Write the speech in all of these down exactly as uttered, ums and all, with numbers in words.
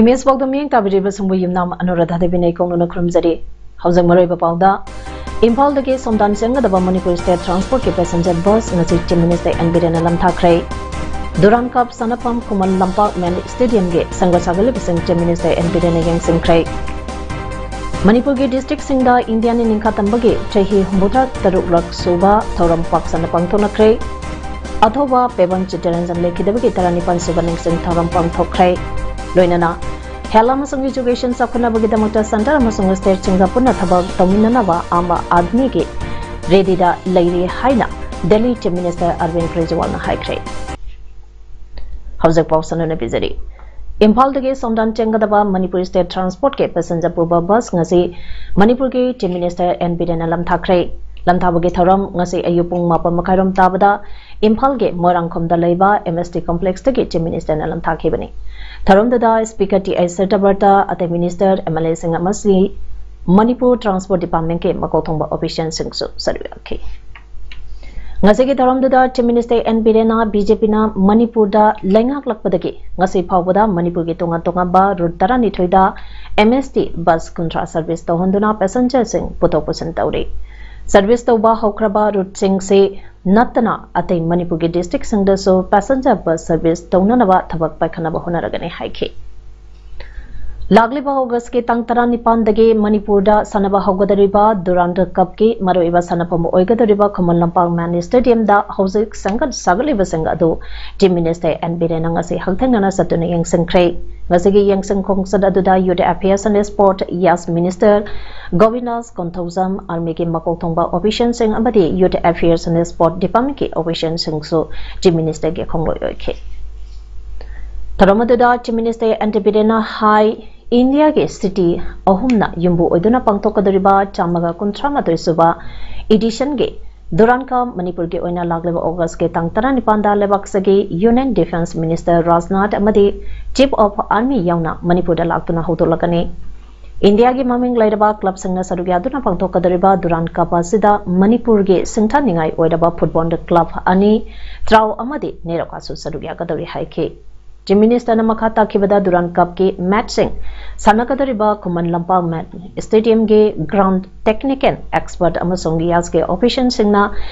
Image ꯄꯥꯎꯗꯝ ꯃꯤꯠꯌꯦꯡ ꯇꯥꯕꯤꯔꯤꯕꯁꯤꯡꯕꯨ ꯌꯨꯝꯅꯥꯝ ꯑꯅꯨꯔꯥꯙꯥ ꯗꯦꯕꯤꯅ ꯏꯀꯣꯛꯅꯅ ꯈꯨꯔꯨꯝꯖꯔꯤ꯫ ꯍꯧꯖꯤꯛ ꯃꯔꯨꯑꯣꯏꯕ ꯄꯥꯎꯗ, ꯏꯝꯐꯥꯜꯗꯒꯤ ꯁꯣꯝꯗꯥꯟ ꯆꯦꯟꯒꯗꯕ ꯃꯅꯤꯄꯨꯔ ꯁ꯭ꯇꯦꯠ ꯇ꯭ꯔꯥꯟꯁꯄꯣꯔꯠꯀꯤ ꯄꯦꯁꯦꯟꯖꯔ ꯕꯁ ꯉꯁꯤ ꯆꯤꯐ ꯃꯤꯅꯤꯁꯇꯔ ꯑꯦꯟ ꯕꯤꯔꯦꯟꯅ ꯂꯝꯊꯥꯈ꯭ꯔꯦ꯫ ꯗꯨꯔꯥꯟ ꯀꯞ ꯁꯥꯟꯅꯐꯝ ꯈꯨꯃꯟ ꯂꯝꯄꯥꯛ ꯃꯦꯟ ꯁ꯭ꯇꯦꯗꯤꯌꯝꯒꯤ ꯁꯪꯒ ꯁꯥꯒꯠꯂꯤꯕꯁꯤꯡ ꯆꯤꯐ ꯃꯤꯅꯤꯁꯇꯔ ꯑꯦꯟ ꯕꯤꯔꯦꯟꯅ ꯌꯦꯡꯁꯤꯟꯈ꯭ꯔꯦ꯫ ꯃꯅꯤꯄꯨꯔꯒꯤ ꯗꯤꯁꯇ꯭ꯔꯤꯛꯁꯤꯡꯗ ꯏꯟꯗꯤꯌꯥꯟ ꯅꯤꯡꯈꯥ ꯇꯝꯕꯒꯤ ꯆꯍꯤ ꯍꯨꯝꯐꯨꯇꯔꯥ ꯇꯔꯨꯛꯂꯛ ꯁꯨꯕ ꯊꯧꯔꯝ ꯄꯥꯛ ꯁꯟꯅ ꯄꯥꯡꯊꯣꯛꯅꯈ꯭ꯔꯦ꯫ ꯑꯊꯧꯕ ꯄꯦꯕꯟ ꯆꯤꯠꯇꯔꯟꯖꯟ ꯂꯩꯈꯤꯗꯕꯒꯤ ꯇꯔꯥꯅꯤꯄꯥꯟ ꯁꯨꯕ ꯅꯤꯡꯁꯤꯡ ꯊꯧꯔꯝ ꯄꯥꯡꯊꯣꯛꯈ꯭ꯔꯦ꯫ ꯂꯣꯏꯅꯅ health ꯑꯃꯁꯨꯡ education ꯆꯥꯎꯈꯠꯅꯕꯒꯤꯗꯃꯛꯇ centre ꯑꯃꯁꯨꯡ stateꯁꯤꯡꯒ ꯄꯨꯟꯅ ꯊꯕꯛ ꯇꯧꯃꯤꯟꯅꯅꯕ ꯑꯥꯝ ꯑꯥꯗꯃꯤꯒꯤ readyꯗ ꯂꯩꯔꯤ ꯍꯥꯏꯅ ꯗꯦꯜꯂꯤ Chief Minister Arvind ꯀꯦꯖ꯭ꯔꯤꯋꯥꯜꯅ ꯍꯥꯏꯈ꯭ꯔꯦ꯫ ꯍꯧꯖꯤꯛ ꯄꯥꯎ ꯁꯟꯗꯣꯛꯅ ꯄꯤꯖꯔꯤ꯫ ꯏꯝꯐꯥꯜꯗꯒꯤ ꯁꯣꯝꯗꯥꯟ ꯆꯦꯟꯒꯗꯕ ꯃꯅꯤꯄꯨꯔ ꯁ꯭ꯇꯦꯠ ꯇ꯭ꯔꯥꯟꯁꯄꯣꯔꯠꯀꯤ ꯄꯦꯁꯦꯟꯖꯔ ꯄꯨꯕ ꯕꯁ ꯉꯁꯤ ꯃꯅꯤꯄꯨꯔꯒꯤ Chief Minister ꯑꯦꯟ ꯕꯤꯔꯦꯟꯅ ꯂꯝꯊꯥꯈ꯭ꯔꯦ꯫ ꯂꯝꯊꯥꯕꯒꯤ ꯊꯧꯔꯝ ꯉꯁꯤ ꯑꯌꯨꯛ ꯄꯨꯡ ꯃꯥꯄꯟ ꯃꯈꯥꯏꯔꯣꯝ ꯇꯥꯕꯗ ꯏꯝꯐꯥꯜꯒꯤ ꯃꯣꯏꯔꯥꯡꯈꯣꯝꯗ ꯂꯩꯕ ꯑꯦꯝ ꯑꯦꯁ ꯇꯤ ꯀꯣꯝꯄ꯭ꯂꯦꯛꯁꯇꯒꯤ Chief Ministerꯅ ꯂꯝꯊꯥꯈꯤꯕꯅꯤ꯫ ꯊꯧꯔꯝꯗꯨꯗ Speaker ꯇꯤ ꯑꯩꯆ ꯁꯇ꯭ꯌꯕ꯭ꯔꯇ, ꯑꯇꯩ ꯃꯤꯅꯤꯁꯇꯔ, ꯑꯦꯝ ꯑꯦꯜ ꯑꯦꯁꯤꯡ ꯑꯃꯁꯨꯡ ꯃꯅꯤꯄꯨꯔ ꯇ꯭ꯔꯥꯟꯁꯄꯣꯔꯠ ꯗꯤꯄꯥꯔꯠꯃꯦꯟꯠꯀꯤ ꯃꯀꯣꯛ ꯊꯣꯡꯕ ꯑꯣꯐꯤꯁꯤꯌꯦꯜꯁꯤꯡꯁꯨ ꯁꯔꯨꯛ ꯌꯥꯈꯤ꯫ ꯉꯁꯤꯒꯤ ꯊꯧꯔꯝꯗꯨꯗ Chief Minister ꯑꯦꯟ ꯕꯤꯔꯦꯟꯅ ꯕꯤ ꯖꯦ ꯄꯤꯅ ꯃꯅꯤꯄꯨꯔꯗ ꯂꯩꯉꯥꯛꯂꯛꯄꯗꯒꯤ ꯉꯁꯤ ꯐꯥꯎꯕꯗ ꯃꯅꯤꯄꯨꯔꯒꯤ ꯇꯣꯉꯥꯟ ꯇꯣꯉꯥꯟꯕ ꯔꯨꯠ ꯇꯔꯥꯅꯤꯊꯣꯏꯗ ꯑꯦꯝ ꯑꯦꯁ ꯇꯤ ꯕꯁ ꯀꯨꯟꯊ꯭ꯔꯥ ꯁꯔꯚꯤꯁ ꯇꯧꯍꯟꯗꯨꯅ ꯄꯦꯁꯦꯟꯖꯔꯁꯤꯡ ꯄꯨꯊꯣꯛ ꯄꯨꯁꯤꯟ ꯇꯧꯔꯤ꯫ ꯁꯔꯚꯤꯁ ꯇꯧꯕ ꯍꯧꯈ꯭ꯔꯕ ꯔꯨꯠꯁꯤꯡꯁꯤ ꯅꯠꯇꯅ ꯑꯇꯩ ꯃꯅꯤꯄꯨꯔꯒꯤ ꯗꯤꯁꯇ꯭ꯔꯤꯛꯁꯤꯡꯗꯁꯨ ꯄꯦꯁꯦꯟꯖꯔ ꯕꯁ ꯁꯔꯚꯤꯁ ꯇꯧꯅꯅꯕ ꯊꯕꯛ ꯄꯥꯏꯈꯠꯅꯕ ꯍꯣꯠꯅꯔꯒꯅꯤ ꯍꯥꯏꯈꯤ꯫ ꯂꯥꯛꯂꯤꯕ ꯑꯣꯒꯁꯀꯤ ꯇꯥꯡ ꯇꯔꯥꯅꯤꯄꯥꯟꯗꯒꯤ ꯃꯅꯤꯄꯨꯔꯗ ꯁꯥꯟꯅꯕ ꯍꯧꯒꯗꯧꯔꯤꯕ ꯗꯨꯔꯥꯟꯗ ꯀꯞꯀꯤ ꯃꯔꯨꯑꯣꯏꯕ ꯁꯥꯟꯅꯐꯝ ꯑꯣꯏꯒꯗꯧꯔꯤꯕ ꯈꯨꯃꯟ ꯂꯝꯄꯥꯛ ꯃꯦꯟ ꯁ꯭ꯇꯦꯗꯤꯌꯝꯗ ꯍꯧꯖꯤꯛ ꯁꯦꯝꯒꯠ ꯁꯥꯒꯠꯂꯤꯕꯁꯤꯡ ꯑꯗꯨ Chief Minister ꯑꯦꯟ ꯕꯤꯔꯦꯟꯅ ꯉꯁꯤ ꯍꯛꯊꯦꯡꯅꯅ ꯆꯠꯇꯨꯅ ꯌꯦꯡꯁꯤꯟꯈ꯭ꯔꯦ꯫ ꯉꯁꯤꯒꯤ ꯌꯦꯡꯁꯤꯟ ꯈꯣꯡꯆꯠ ꯑꯗꯨꯗ Youth Affairs and Sport, Yes Minister ꯒꯣꯕꯤꯟꯗꯥꯁ Konthoujam, ꯑꯥꯔꯃꯤꯒꯤ ꯃꯀꯣꯛ ꯊꯣꯡꯕ ꯑꯣꯐꯤꯁꯤꯌꯦꯜꯁꯤꯡ ꯑꯃꯗꯤ Youth Affairs and Sport Departmentꯀꯤ ꯑꯣꯐꯤꯁꯤꯌꯦꯜꯁꯤꯡꯁꯨ Chief Ministerꯒꯤ ꯈꯣꯡꯂꯣꯏ ꯑꯣꯏꯈꯤ꯫ ꯊꯧꯔꯝ ꯑꯗꯨꯗ Chief Minister N T Birenꯅ ꯍꯥꯏ, ꯏꯟꯗꯤꯌꯥꯒꯤ city ꯑꯍꯨꯝꯅ ꯌꯨꯝꯕꯨ ꯑꯣꯏꯗꯨꯅ ꯄꯥꯡꯊꯣꯛꯀꯗꯧꯔꯤꯕ ꯆꯥꯝꯃꯒ ꯀꯨꯟꯊ꯭ꯔꯥ ꯃꯥꯊꯣꯏ ꯁꯨꯕ editionꯒꯤ Durand Cup ꯃꯅꯤꯄꯨꯔꯒꯤ ꯑꯣꯏꯅ ꯂꯥꯛꯂꯤꯕ Augustꯀꯤ ꯇꯥꯡ ꯇꯔꯥꯅꯤꯄꯥꯟꯗ ꯂꯩꯕꯥꯛ ꯑꯁꯤꯒꯤ Union Defence Minister ꯔꯥꯖꯅꯥꯊ ꯑꯃꯗꯤ Chief of Army ꯌꯥꯎꯅ ꯃꯅꯤꯄꯨꯔꯗ ꯂꯥꯛꯇꯨꯅ ꯍꯧꯗꯣꯛꯂꯛꯀꯅꯤ꯫ ꯏꯟꯗꯤꯌꯥꯒꯤ ꯃꯃꯤꯡ ꯂꯩꯔꯕ clubꯁꯤꯡꯅ ꯁꯔꯨꯛ ꯌꯥꯗꯨꯅ ꯄꯥꯡꯊꯣꯛꯀꯗꯧꯔꯤꯕ Durand Cup ꯑꯁꯤꯗ ꯃꯅꯤꯄꯨꯔꯒꯤ ꯁꯤꯡꯊꯥꯅꯤꯡꯉꯥꯏ ꯑꯣꯏꯔꯕ footballꯗ club ꯑꯅꯤ, ꯇ꯭ꯔꯥꯎ ꯑꯃꯗꯤ ꯅꯦꯔꯣꯀꯥꯁꯨ ꯁꯔꯨꯛ ꯌꯥꯒꯗꯧꯔꯤ ꯍꯥꯏꯈꯤ꯫ Chief Ministerꯅ ꯃꯈꯥ ꯇꯥꯈꯤꯕꯗ Durand Cupꯀꯤ matchꯁꯤꯡ ꯁꯥꯟꯅꯒꯗꯧꯔꯤꯕ Khuman Lampak match stadiumꯒꯤ ground technical expert ꯑꯃꯁꯨꯡ ꯂꯤꯌꯥꯖꯒꯤ officialꯁꯤꯡꯅ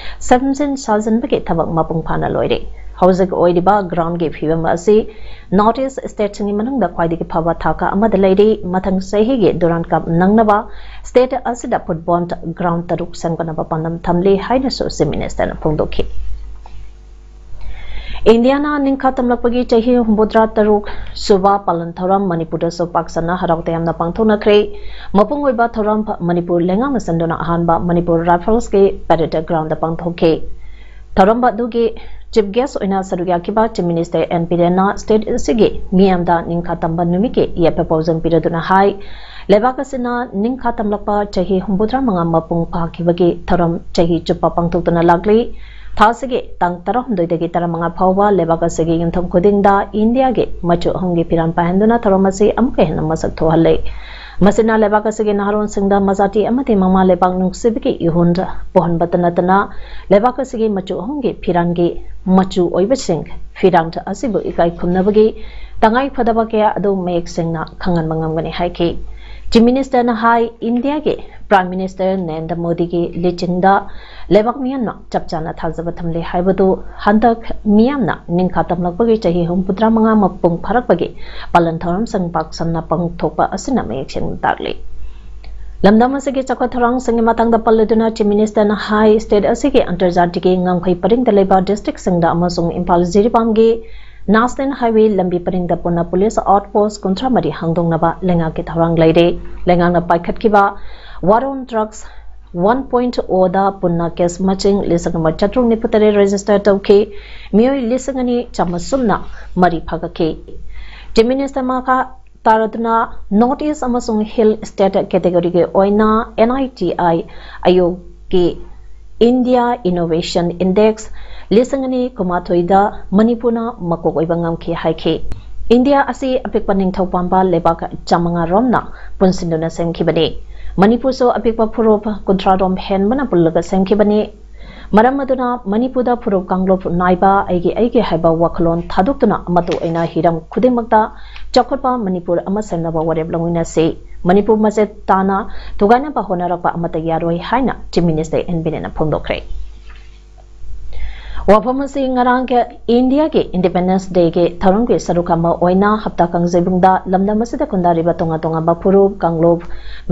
ꯁꯦꯝꯖꯤꯟ ꯁꯥꯖꯤꯟꯕꯒꯤ ꯊꯕꯛ ꯃꯄꯨꯡ ꯐꯥꯅ ꯂꯣꯏꯔꯦ꯫ ꯍꯧꯖꯤꯛ ꯑꯣꯏꯔꯤꯕ groundꯒꯤ ꯐꯤꯕꯝ ꯑꯁꯤ North East stateꯁꯤꯡꯒꯤ ꯃꯅꯨꯡꯗ ꯈ꯭ꯋꯥꯏꯗꯒꯤ ꯐꯕ ꯊꯥꯛ ꯑꯃꯗ ꯂꯩꯔꯤ꯫ ꯃꯊꯪ ꯆꯍꯤꯒꯤ Durand Cup ꯅꯪꯅꯕ state ꯑꯁꯤꯗ football ground ꯇꯔꯨꯛ ꯁꯦꯝꯒꯠꯅꯕ ꯄꯥꯟꯗꯝ ꯊꯝꯂꯤ ꯍꯥꯏꯅꯁꯨ Chief Ministerꯅ ꯐꯣꯡꯗꯣꯛꯈꯤ꯫ ꯏꯟꯗꯤꯌꯥꯅ ꯅꯤꯡꯈꯥ ꯇꯝꯂꯛꯄꯒꯤ ꯆꯍꯤ ꯍꯨꯝꯐꯨꯇꯔꯥ ꯇꯔꯨꯛ ꯁꯨꯕ ꯄꯥꯂꯟ ꯊꯧꯔꯝ ꯃꯅꯤꯄꯨꯔꯗꯁꯨ ꯄꯥꯛ ꯁꯟꯅ ꯍꯔꯥꯎ ꯇꯌꯥꯝꯅ ꯄꯥꯡꯊꯣꯛꯅꯈ꯭ꯔꯦ꯫ ꯃꯄꯨꯡ ꯑꯣꯏꯕ ꯊꯧꯔꯝ ꯃꯅꯤꯄꯨꯔ ꯂꯩꯉꯥꯛꯅ ꯁꯤꯟꯗꯨꯅ ꯑꯍꯥꯟꯕ ꯃꯅꯤꯄꯨꯔ Riflesꯀꯤ parade groundꯗ ꯄꯥꯡꯊꯣꯛꯈꯤ꯫ ꯊꯧꯔꯝ ꯑꯗꯨꯒꯤ chief guest ꯑꯣꯏꯅ ꯁꯔꯨꯛ ꯌꯥꯈꯤꯕ Chief Minister N Birenꯅ state ꯑꯁꯤꯒꯤ ꯃꯤꯌꯥꯝꯗ ꯅꯤꯡꯈꯥ ꯇꯝꯕ ꯅꯨꯃꯤꯠꯀꯤ ꯌꯥꯏꯐ ꯄꯥꯎꯖꯦꯜ ꯄꯤꯔꯗꯨꯅ ꯍꯥꯏ, ꯂꯩꯕꯥꯛ ꯑꯁꯤꯅ ꯅꯤꯡꯈꯥ ꯇꯝꯂꯛꯄ ꯆꯍꯤ ꯍꯨꯝꯐꯨꯇꯔꯥ ꯃꯉꯥ ꯃꯄꯨꯡ ꯐꯥꯈꯤꯕꯒꯤ ꯊꯧꯔꯝ ꯆꯍꯤ ꯆꯨꯞꯄ ꯄꯥꯡꯊꯣꯛꯇꯨꯅ ꯂꯥꯛꯂꯤ꯫ ꯊꯥ ꯑꯁꯤꯒꯤ ꯇꯥꯡ ꯇꯔꯥꯍꯨꯝꯗꯣꯏꯗꯒꯤ ꯇꯔꯥꯃꯉꯥ ꯐꯥꯎꯕ ꯂꯩꯕꯥꯛ ꯑꯁꯤꯒꯤ ꯌꯨꯝꯊꯣꯡ ꯈꯨꯗꯤꯡꯗ ꯏꯟꯗꯤꯌꯥꯒꯤ ꯃꯆꯨ ꯑꯍꯨꯝꯒꯤ ꯐꯤꯔꯥꯟ ꯄꯥꯏꯍꯟꯗꯨꯅ ꯊꯧꯔꯝ ꯑꯁꯤ ꯑꯃꯨꯛꯀ ꯍꯦꯟꯅ ꯃꯁꯛ ꯊꯣꯛꯍꯜꯂꯦ꯫ ꯃꯁꯤꯅ ꯂꯩꯕꯥꯛ ꯑꯁꯤꯒꯤ ꯅꯍꯥꯔꯣꯜꯁꯤꯡꯗ ꯃꯖꯥꯇꯤ ꯑꯃꯗꯤ ꯃꯃꯥ ꯂꯩꯕꯥꯛ ꯅꯨꯡꯁꯤꯕꯒꯤ ꯏꯍꯨꯜ ꯄꯣꯛꯍꯟꯕꯇ ꯅꯠꯇꯅ ꯂꯩꯕꯥꯛ ꯑꯁꯤꯒꯤ ꯃꯆꯨ ꯑꯍꯨꯝꯒꯤ ꯐꯤꯔꯥꯟꯒꯤ ꯃꯆꯨ ꯑꯣꯏꯕꯁꯤꯡ ꯐꯤꯔꯥꯟ ꯑꯁꯤꯕꯨ ꯏꯀꯥꯏ ꯈꯨꯝꯅꯕꯒꯤ ꯇꯉꯥꯏ ꯐꯗꯕ ꯀꯌꯥ ꯑꯗꯨ ꯃꯌꯦꯛ ꯁꯦꯡꯅ ꯈꯪꯍꯟꯕ ꯉꯝꯒꯅꯤ ꯍꯥꯏꯈꯤ꯫ Chief Ministerꯅ ꯍꯥꯏ, ꯏꯟꯗꯤꯌꯥꯒꯤ Prime Minister ꯅꯔꯦꯟꯗ꯭ꯔ ꯃꯣꯗꯤꯒꯤ ꯂꯨꯆꯤꯡꯗ ꯂꯩꯕꯥꯛ ꯃꯤꯌꯥꯝꯅ ꯆꯞ ꯆꯥꯅ ꯊꯥꯖꯕ ꯊꯝꯂꯤ ꯍꯥꯏꯕꯗꯨ ꯍꯟꯗꯛ ꯃꯤꯌꯥꯝꯅ ꯅꯤꯡꯈꯥ ꯇꯝꯂꯛꯄꯒꯤ ꯆꯍꯤ ꯍꯨꯝꯐꯨꯇꯔꯥ ꯃꯉꯥ ꯃꯄꯨꯡ ꯐꯥꯔꯛꯄꯒꯤ ꯄꯥꯂꯟ ꯊꯧꯔꯝꯁꯤꯡ ꯄꯥꯛ ꯁꯟꯅ ꯄꯥꯡꯊꯣꯛꯄ ꯑꯁꯤꯅ ꯃꯌꯦꯛ ꯁꯦꯡꯅ ꯇꯥꯛꯂꯤ꯫ ꯂꯝꯗꯝ ꯑꯁꯤꯒꯤ ꯆꯥꯎꯈꯠ ꯊꯧꯔꯥꯡꯁꯤꯡꯒꯤ ꯃꯇꯥꯡꯗ ꯄꯜꯂꯗꯨꯅ Chief Ministerꯅ ꯍꯥꯏ, state ꯑꯁꯤꯒꯤ ꯑꯟꯇꯔꯖꯥꯇꯤꯒꯤ ꯉꯝꯈꯩ ꯄꯔꯤꯡꯗ ꯂꯩꯕ districtꯁꯤꯡꯗ ꯑꯃꯁꯨꯡ ꯏꯝꯐꯥꯜ ꯖꯤꯔꯤꯕꯥꯝꯒꯤ National Highway ꯂꯝꯕꯤ ꯄꯔꯤꯡꯗ ꯄꯨꯟꯅ police outpost ꯀꯨꯟꯊ꯭ꯔꯥ ꯃꯔꯤ ꯍꯥꯡꯗꯣꯛꯅꯕ ꯂꯩꯉꯥꯛꯀꯤ ꯊꯧꯔꯥꯡ ꯂꯩꯔꯦ꯫ ꯂꯩꯉꯥꯛꯅ ꯄꯥꯏꯈꯠꯈꯤꯕ War on Drugs one point ꯑꯣꯗ ꯄꯨꯟꯅ ꯀꯦꯁ ꯃꯁꯤꯡ ꯂꯤꯁꯤꯡ ꯑꯃ ꯆꯥꯇ꯭ꯔꯨꯛ ꯅꯤꯐꯨ ꯇꯔꯦꯠ ꯔꯦꯖꯤꯁꯇꯔ ꯇꯧꯈꯤ꯫ ꯃꯤꯑꯣꯏ ꯂꯤꯁꯤꯡ ꯑꯅꯤ ꯆꯥꯝꯃ ꯁꯨꯞꯅ ꯃꯔꯤ ꯐꯒꯠꯈꯤ꯫ ꯆꯤꯐ ꯃꯤꯅꯤꯁꯇꯔ ꯃꯈꯥ ꯇꯥꯔꯗꯨꯅ ꯅꯣꯔꯠ ꯏꯁ ꯑꯃꯁꯨꯡ ꯍꯤꯜ ꯁ꯭ꯇꯦꯠ ꯀꯦꯇꯦꯒꯣꯔꯤꯒꯤ ꯑꯣꯏꯅ NITI Aayogꯀꯤ ꯏꯟꯗꯤꯌꯥ ꯏꯅꯣꯚꯦꯁꯟ ꯏꯟꯗꯦꯛꯁ ꯂꯤꯁꯤꯡ ꯑꯅꯤ ꯀꯨꯟꯃꯥꯊꯣꯏꯗ ꯃꯅꯤꯄꯨꯔꯅ ꯃꯀꯣꯛ ꯑꯣꯏꯕ ꯉꯝꯈꯤ ꯍꯥꯏꯈꯤ꯫ ꯏꯟꯗꯤꯌꯥ ꯑꯁꯤ ꯑꯄꯤꯛꯄ ꯅꯤꯡꯊꯧ ꯄꯥꯝꯕ ꯂꯩꯕꯥꯛ ꯆꯥꯃꯉꯥ ꯔꯣꯝꯅ ꯄꯨꯟꯁꯤꯟꯗꯨꯅ ꯁꯦꯝꯈꯤꯕꯅꯤ꯫ ꯃꯅꯤꯄꯨꯔꯁꯨ ꯑꯄꯤꯛꯄ ꯐꯨꯔꯨꯞ ꯀꯨꯟꯊ꯭ꯔꯥ ꯔꯣꯝ ꯍꯦꯟꯕꯅ ꯄꯨꯜꯂꯒ ꯁꯦꯝꯈꯤꯕꯅꯤ꯫ ꯃꯔꯝ ꯑꯗꯨꯅ ꯃꯅꯤꯄꯨꯔꯗ ꯐꯨꯔꯨꯞ ꯀꯥꯡꯂꯨꯞ ꯅꯥꯏꯕ ꯑꯩꯒꯤ ꯑꯩꯒꯤ ꯍꯥꯏꯕ ꯋꯥꯈꯜꯂꯣꯟ ꯊꯥꯗꯣꯛꯇꯨꯅ ꯃꯇꯨ ꯑꯣꯏꯅ ꯍꯤꯔꯝ ꯈꯨꯗꯤꯡꯃꯛꯇ ꯆꯥꯎꯈꯠꯄ ꯃꯅꯤꯄꯨꯔ ꯑꯃ ꯁꯦꯝꯅꯕ ꯋꯥꯔꯦꯞ ꯂꯧꯃꯤꯟꯅꯁꯤ꯫ ꯃꯅꯤꯄꯨꯔ ꯃꯆꯦꯠ ꯇꯥꯅ ꯊꯨꯒꯥꯏꯅꯕ ꯍꯣꯠꯅꯔꯛꯄ ꯑꯃꯠꯇ ꯌꯥꯔꯣꯏ ꯍꯥꯏꯅ ꯆꯤꯐ ꯃꯤꯅꯤꯁꯇꯔ ꯑꯦꯟ ꯕꯤꯔꯦꯟꯅ ꯐꯣꯡꯗꯣꯛꯈ꯭ꯔꯦ꯫ ꯋꯥꯐꯝ ꯑꯁꯤ ꯉꯔꯥꯡꯒꯤ ꯏꯟꯗꯤꯌꯥꯒꯤ ꯏꯟꯗꯤꯄꯦꯟꯗꯦꯟꯁ ꯗꯦꯒꯤ ꯊꯧꯔꯝꯒꯤ ꯁꯔꯨꯛ ꯑꯃ ꯑꯣꯏꯅ ꯍꯞꯇꯥ ꯀꯥꯡꯖꯩꯕꯨꯡꯗ ꯂꯝꯗꯝ ꯑꯁꯤꯗ ꯈꯨꯟꯗꯥꯔꯤꯕ ꯇꯣꯉꯥꯟ ꯇꯣꯉꯥꯟꯕ ꯐꯨꯔꯨꯞ, ꯀꯥꯡꯂꯨꯞ,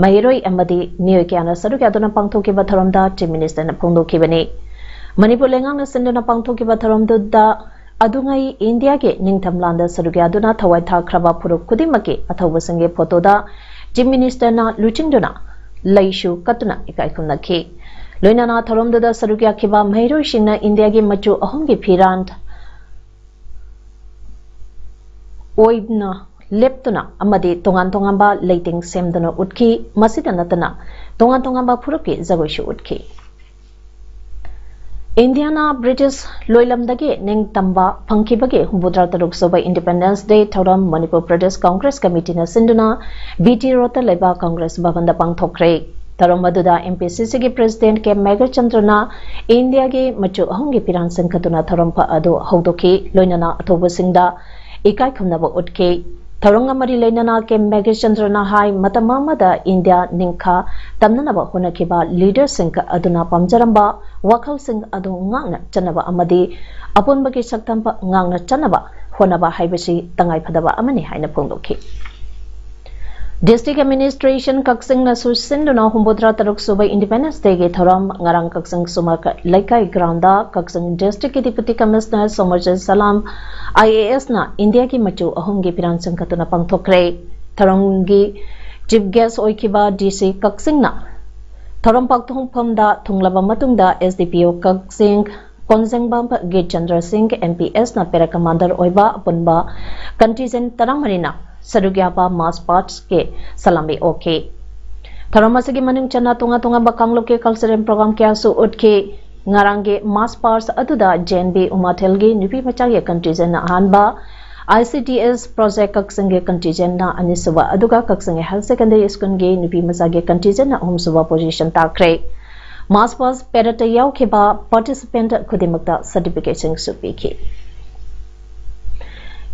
ꯃꯍꯩꯔꯣꯏ ꯑꯃꯗꯤ ꯃꯤꯑꯣꯏ ꯀꯌꯥꯅ ꯁꯔꯨꯛ ꯌꯥꯗꯨꯅ ꯄꯥꯡꯊꯣꯛꯈꯤꯕ ꯊꯧꯔꯝꯗ ꯆꯤꯐ ꯃꯤꯅꯤꯁꯇꯔꯅ ꯐꯣꯡꯗꯣꯛꯈꯤꯕꯅꯤ꯫ ꯃꯅꯤꯄꯨꯔ ꯂꯩꯉꯥꯛꯅ ꯁꯤꯟꯗꯨꯅ ꯄꯥꯡꯊꯣꯛꯈꯤꯕ ꯊꯧꯔꯝꯗꯨꯗ ꯑꯗꯨꯉꯩ ꯏꯟꯗꯤꯌꯥꯒꯤ ꯅꯤꯡꯊꯝ ꯂꯥꯟꯗ ꯁꯔꯨꯛ ꯌꯥꯗꯨꯅ ꯊꯋꯥꯏ ꯊꯥꯈ꯭ꯔꯕ ꯐꯨꯔꯨꯞ ꯈꯨꯗꯤꯡꯃꯛꯀꯤ ꯑꯊꯧꯕꯁꯤꯡꯒꯤ ꯐꯣꯇꯣꯗ ꯆꯤꯐ ꯃꯤꯅꯤꯁꯇꯔꯅ ꯂꯨꯆꯤꯡꯗꯨꯅ ꯂꯩꯁꯨ ꯀꯠꯇꯨꯅ ꯏꯀꯥꯏ ꯈꯨꯝꯅꯈꯤ꯫ ꯂꯣꯏꯅꯅ ꯊꯧꯔꯝꯗꯨꯗ ꯁꯔꯨꯛ ꯌꯥꯈꯤꯕ ꯃꯍꯩꯔꯣꯏꯁꯤꯡꯅ ꯏꯟꯗꯤꯌꯥꯒꯤ ꯃꯆꯨ ꯑꯍꯨꯝꯒꯤ ꯐꯤꯔꯥꯟ ꯑꯣꯏꯅ ꯂꯦꯞꯇꯨꯅ ꯑꯃꯗꯤ ꯇꯣꯉꯥꯟ ꯇꯣꯉꯥꯟꯕ ꯂꯩꯇꯦꯡ ꯁꯦꯝꯗꯨꯅ ꯎꯠꯈꯤ꯫ ꯃꯁꯤꯗ ꯅꯠꯇꯅ ꯇꯣꯉꯥꯟ ꯇꯣꯉꯥꯟꯕ ꯐꯨꯔꯨꯞꯀꯤ ꯖꯒꯣꯏꯁꯨ ꯎꯠꯈꯤ꯫ ꯏꯟꯗꯤꯌꯥꯅ ꯕ꯭ꯔꯤꯇꯤꯁ ꯂꯣꯏꯂꯝꯗꯒꯤ ꯅꯤꯡꯇꯝꯕ ꯐꯪꯈꯤꯕꯒꯤ ꯍꯨꯝꯐꯨꯇꯔꯥ ꯇꯔꯨꯛ ꯁꯨꯕ ꯏꯟꯗꯤꯄꯦꯟꯗꯦꯟꯁ ꯗꯦ ꯊꯧꯔꯝ ꯃꯅꯤꯄꯨꯔ ꯄ꯭ꯔꯗꯦꯁ ꯀꯪꯒ꯭ꯔꯦꯁ ꯀꯃꯤꯇꯤꯅ ꯁꯤꯟꯗꯨꯅ ꯕꯤ ꯇꯤ ꯔꯣꯗꯇ ꯂꯩꯕ ꯀꯪꯒ꯭ꯔꯦꯁ ꯚꯕꯟꯗ ꯄꯥꯡꯊꯣꯛꯈ꯭ꯔꯦ꯫ ꯊꯧꯔꯝ ꯑꯗꯨꯗ ꯑꯦꯝ ꯄꯤ ꯁꯤ ꯁꯤꯒꯤ ꯄ꯭ꯔꯦꯁꯤꯗꯦꯟꯠ ꯀꯦ ꯃꯦꯘꯆꯟꯗ꯭ꯔꯅ ꯏꯟꯗꯤꯌꯥꯒꯤ ꯃꯆꯨ ꯑꯍꯨꯝꯒꯤ ꯐꯤꯔꯥꯟ ꯁꯤꯡꯈꯠꯇꯨꯅ ꯊꯧꯔꯝ ꯑꯗꯨ ꯍꯧꯗꯣꯛꯈꯤ꯫ ꯂꯣꯏꯅꯅ ꯑꯊꯧꯕꯁꯤꯡꯗ ꯏꯀꯥꯏ ꯈꯨꯝꯅꯕ ꯎꯠꯈꯤ꯫ ꯊꯧꯔꯝꯒ ꯃꯔꯤ ꯂꯩꯅꯅ ꯀꯦ ꯃꯦꯘꯆꯟꯗ꯭ꯔꯅ ꯍꯥꯏ, ꯃꯇꯝ ꯑꯃꯗ ꯏꯟꯗꯤꯌꯥ ꯅꯤꯡꯈꯥ ꯇꯝꯅꯅꯕ ꯍꯣꯠꯅꯈꯤꯕ ꯂꯤꯗꯔꯁꯤꯡ ꯑꯗꯨꯅ ꯄꯥꯝꯖꯔꯝꯕ ꯋꯥꯈꯜꯁꯤꯡ ꯑꯗꯨ ꯉꯥꯛꯅ ꯆꯠꯅꯕ ꯑꯃꯗꯤ ꯑꯄꯨꯟꯕꯒꯤ ꯁꯛꯇꯝ ꯉꯥꯛꯅ ꯆꯠꯅꯕ ꯍꯣꯠꯅꯕ ꯍꯥꯏꯕꯁꯤ ꯇꯉꯥꯏꯐꯗꯕ ꯑꯃꯅꯤ ꯍꯥꯏꯅ ꯐꯣꯡꯗꯣꯛꯈꯤ꯫ ꯗꯤꯁꯇ꯭ꯔꯤꯛ ꯑꯦꯗꯃꯤꯅꯤꯁꯇ꯭ꯔꯦꯁꯟ ꯀꯛꯆꯤꯡꯅꯁꯨ ꯁꯤꯟꯗꯨꯅ ꯍꯨꯝꯐꯨꯇꯔꯥ ꯇꯔꯨꯛ ꯁꯨꯕ ꯏꯟꯗꯤꯄꯦꯟꯗꯦꯟꯁ ꯗꯦꯒꯤ ꯊꯧꯔꯝ ꯉꯔꯥꯡ ꯀꯛꯆꯤꯡ ꯁꯨꯃꯥꯛ ꯂꯩꯀꯥꯏ ꯒ꯭ꯔꯥꯎꯟꯗ ꯀꯛꯆꯤꯡ ꯗꯤꯁꯇ꯭ꯔꯤꯛꯀꯤ ꯗꯤꯄꯨꯇꯤ ꯀꯃꯤꯁꯅꯔ ꯁꯣꯃꯔꯖꯤꯠ ꯁꯂꯥꯝ, IAS, ꯅ ꯏꯟꯗꯤꯌꯥꯒꯤ ꯃꯆꯨ ꯑꯍꯨꯝꯒꯤ ꯐꯤꯔꯥꯟ ꯁꯤꯡꯈꯠꯇꯨꯅ ꯄꯥꯡꯊꯣꯛꯈ꯭ꯔꯦ꯫ ꯊꯧꯔꯝꯒꯤ ꯆꯤꯐ ꯒꯦꯁ ꯑꯣꯏꯈꯤꯕ ꯗꯤ ꯁꯤ ꯀꯛꯆꯤꯡꯅ ꯊꯧꯔꯝ ꯄꯥꯡꯊꯣꯛꯐꯝꯗ ꯊꯨꯡꯂꯕ ꯃꯇꯨꯡꯗ S D P O ꯀꯛꯆꯤꯡ ꯀꯣꯟꯖꯦꯡꯕꯝ ꯒꯤꯔꯆꯟꯗ꯭ꯔ ꯁꯤꯡ M P S ꯅ parade commander ꯑꯣꯏꯕ ꯑꯄꯨꯟꯕ contingent ꯇꯔꯥꯃꯔꯤꯅ ꯁꯔꯨꯛ ꯌꯥꯕ march past ꯀꯤ ꯁꯂꯥꯃꯤ ꯑꯣꯛꯈꯤ꯫ ꯊꯧꯔꯝ ꯑꯁꯤꯒꯤ ꯃꯅꯨꯡ ꯆꯟꯅ ꯇꯣꯉꯥꯟ ꯇꯣꯉꯥꯟꯕ ꯀꯥꯡꯂꯨꯞꯀꯤ cultural program ꯀꯌꯥꯁꯨ ꯎꯠꯈꯤ꯫ ꯉꯔꯥꯡꯒꯤ march past ꯑꯗꯨꯗ J N V ꯎꯃꯥꯊꯦꯜꯒꯤ ꯅꯨꯄꯤ ꯃꯆꯥꯒꯤ contingent ꯅ ꯑꯍꯥꯟꯕ, I C D S project ꯀꯛꯆꯤꯡꯒꯤ contingent ꯅ ꯑꯅꯤꯁꯨꯕ, ꯑꯗꯨꯒ ꯀꯛꯆꯤꯡ Higher Secondary School ꯒꯤ ꯅꯨꯄꯤ ꯃꯆꯥꯒꯤ contingent ꯅ ꯑꯍꯨꯝꯁꯨꯕ position ꯇꯥꯈ꯭ꯔꯦ꯫ March past parade ꯇ ꯌꯥꯎꯈꯤꯕ participant ꯈꯨꯗꯤꯡꯃꯛꯇ certificate ꯁꯤꯡꯁꯨ ꯄꯤꯈꯤ꯫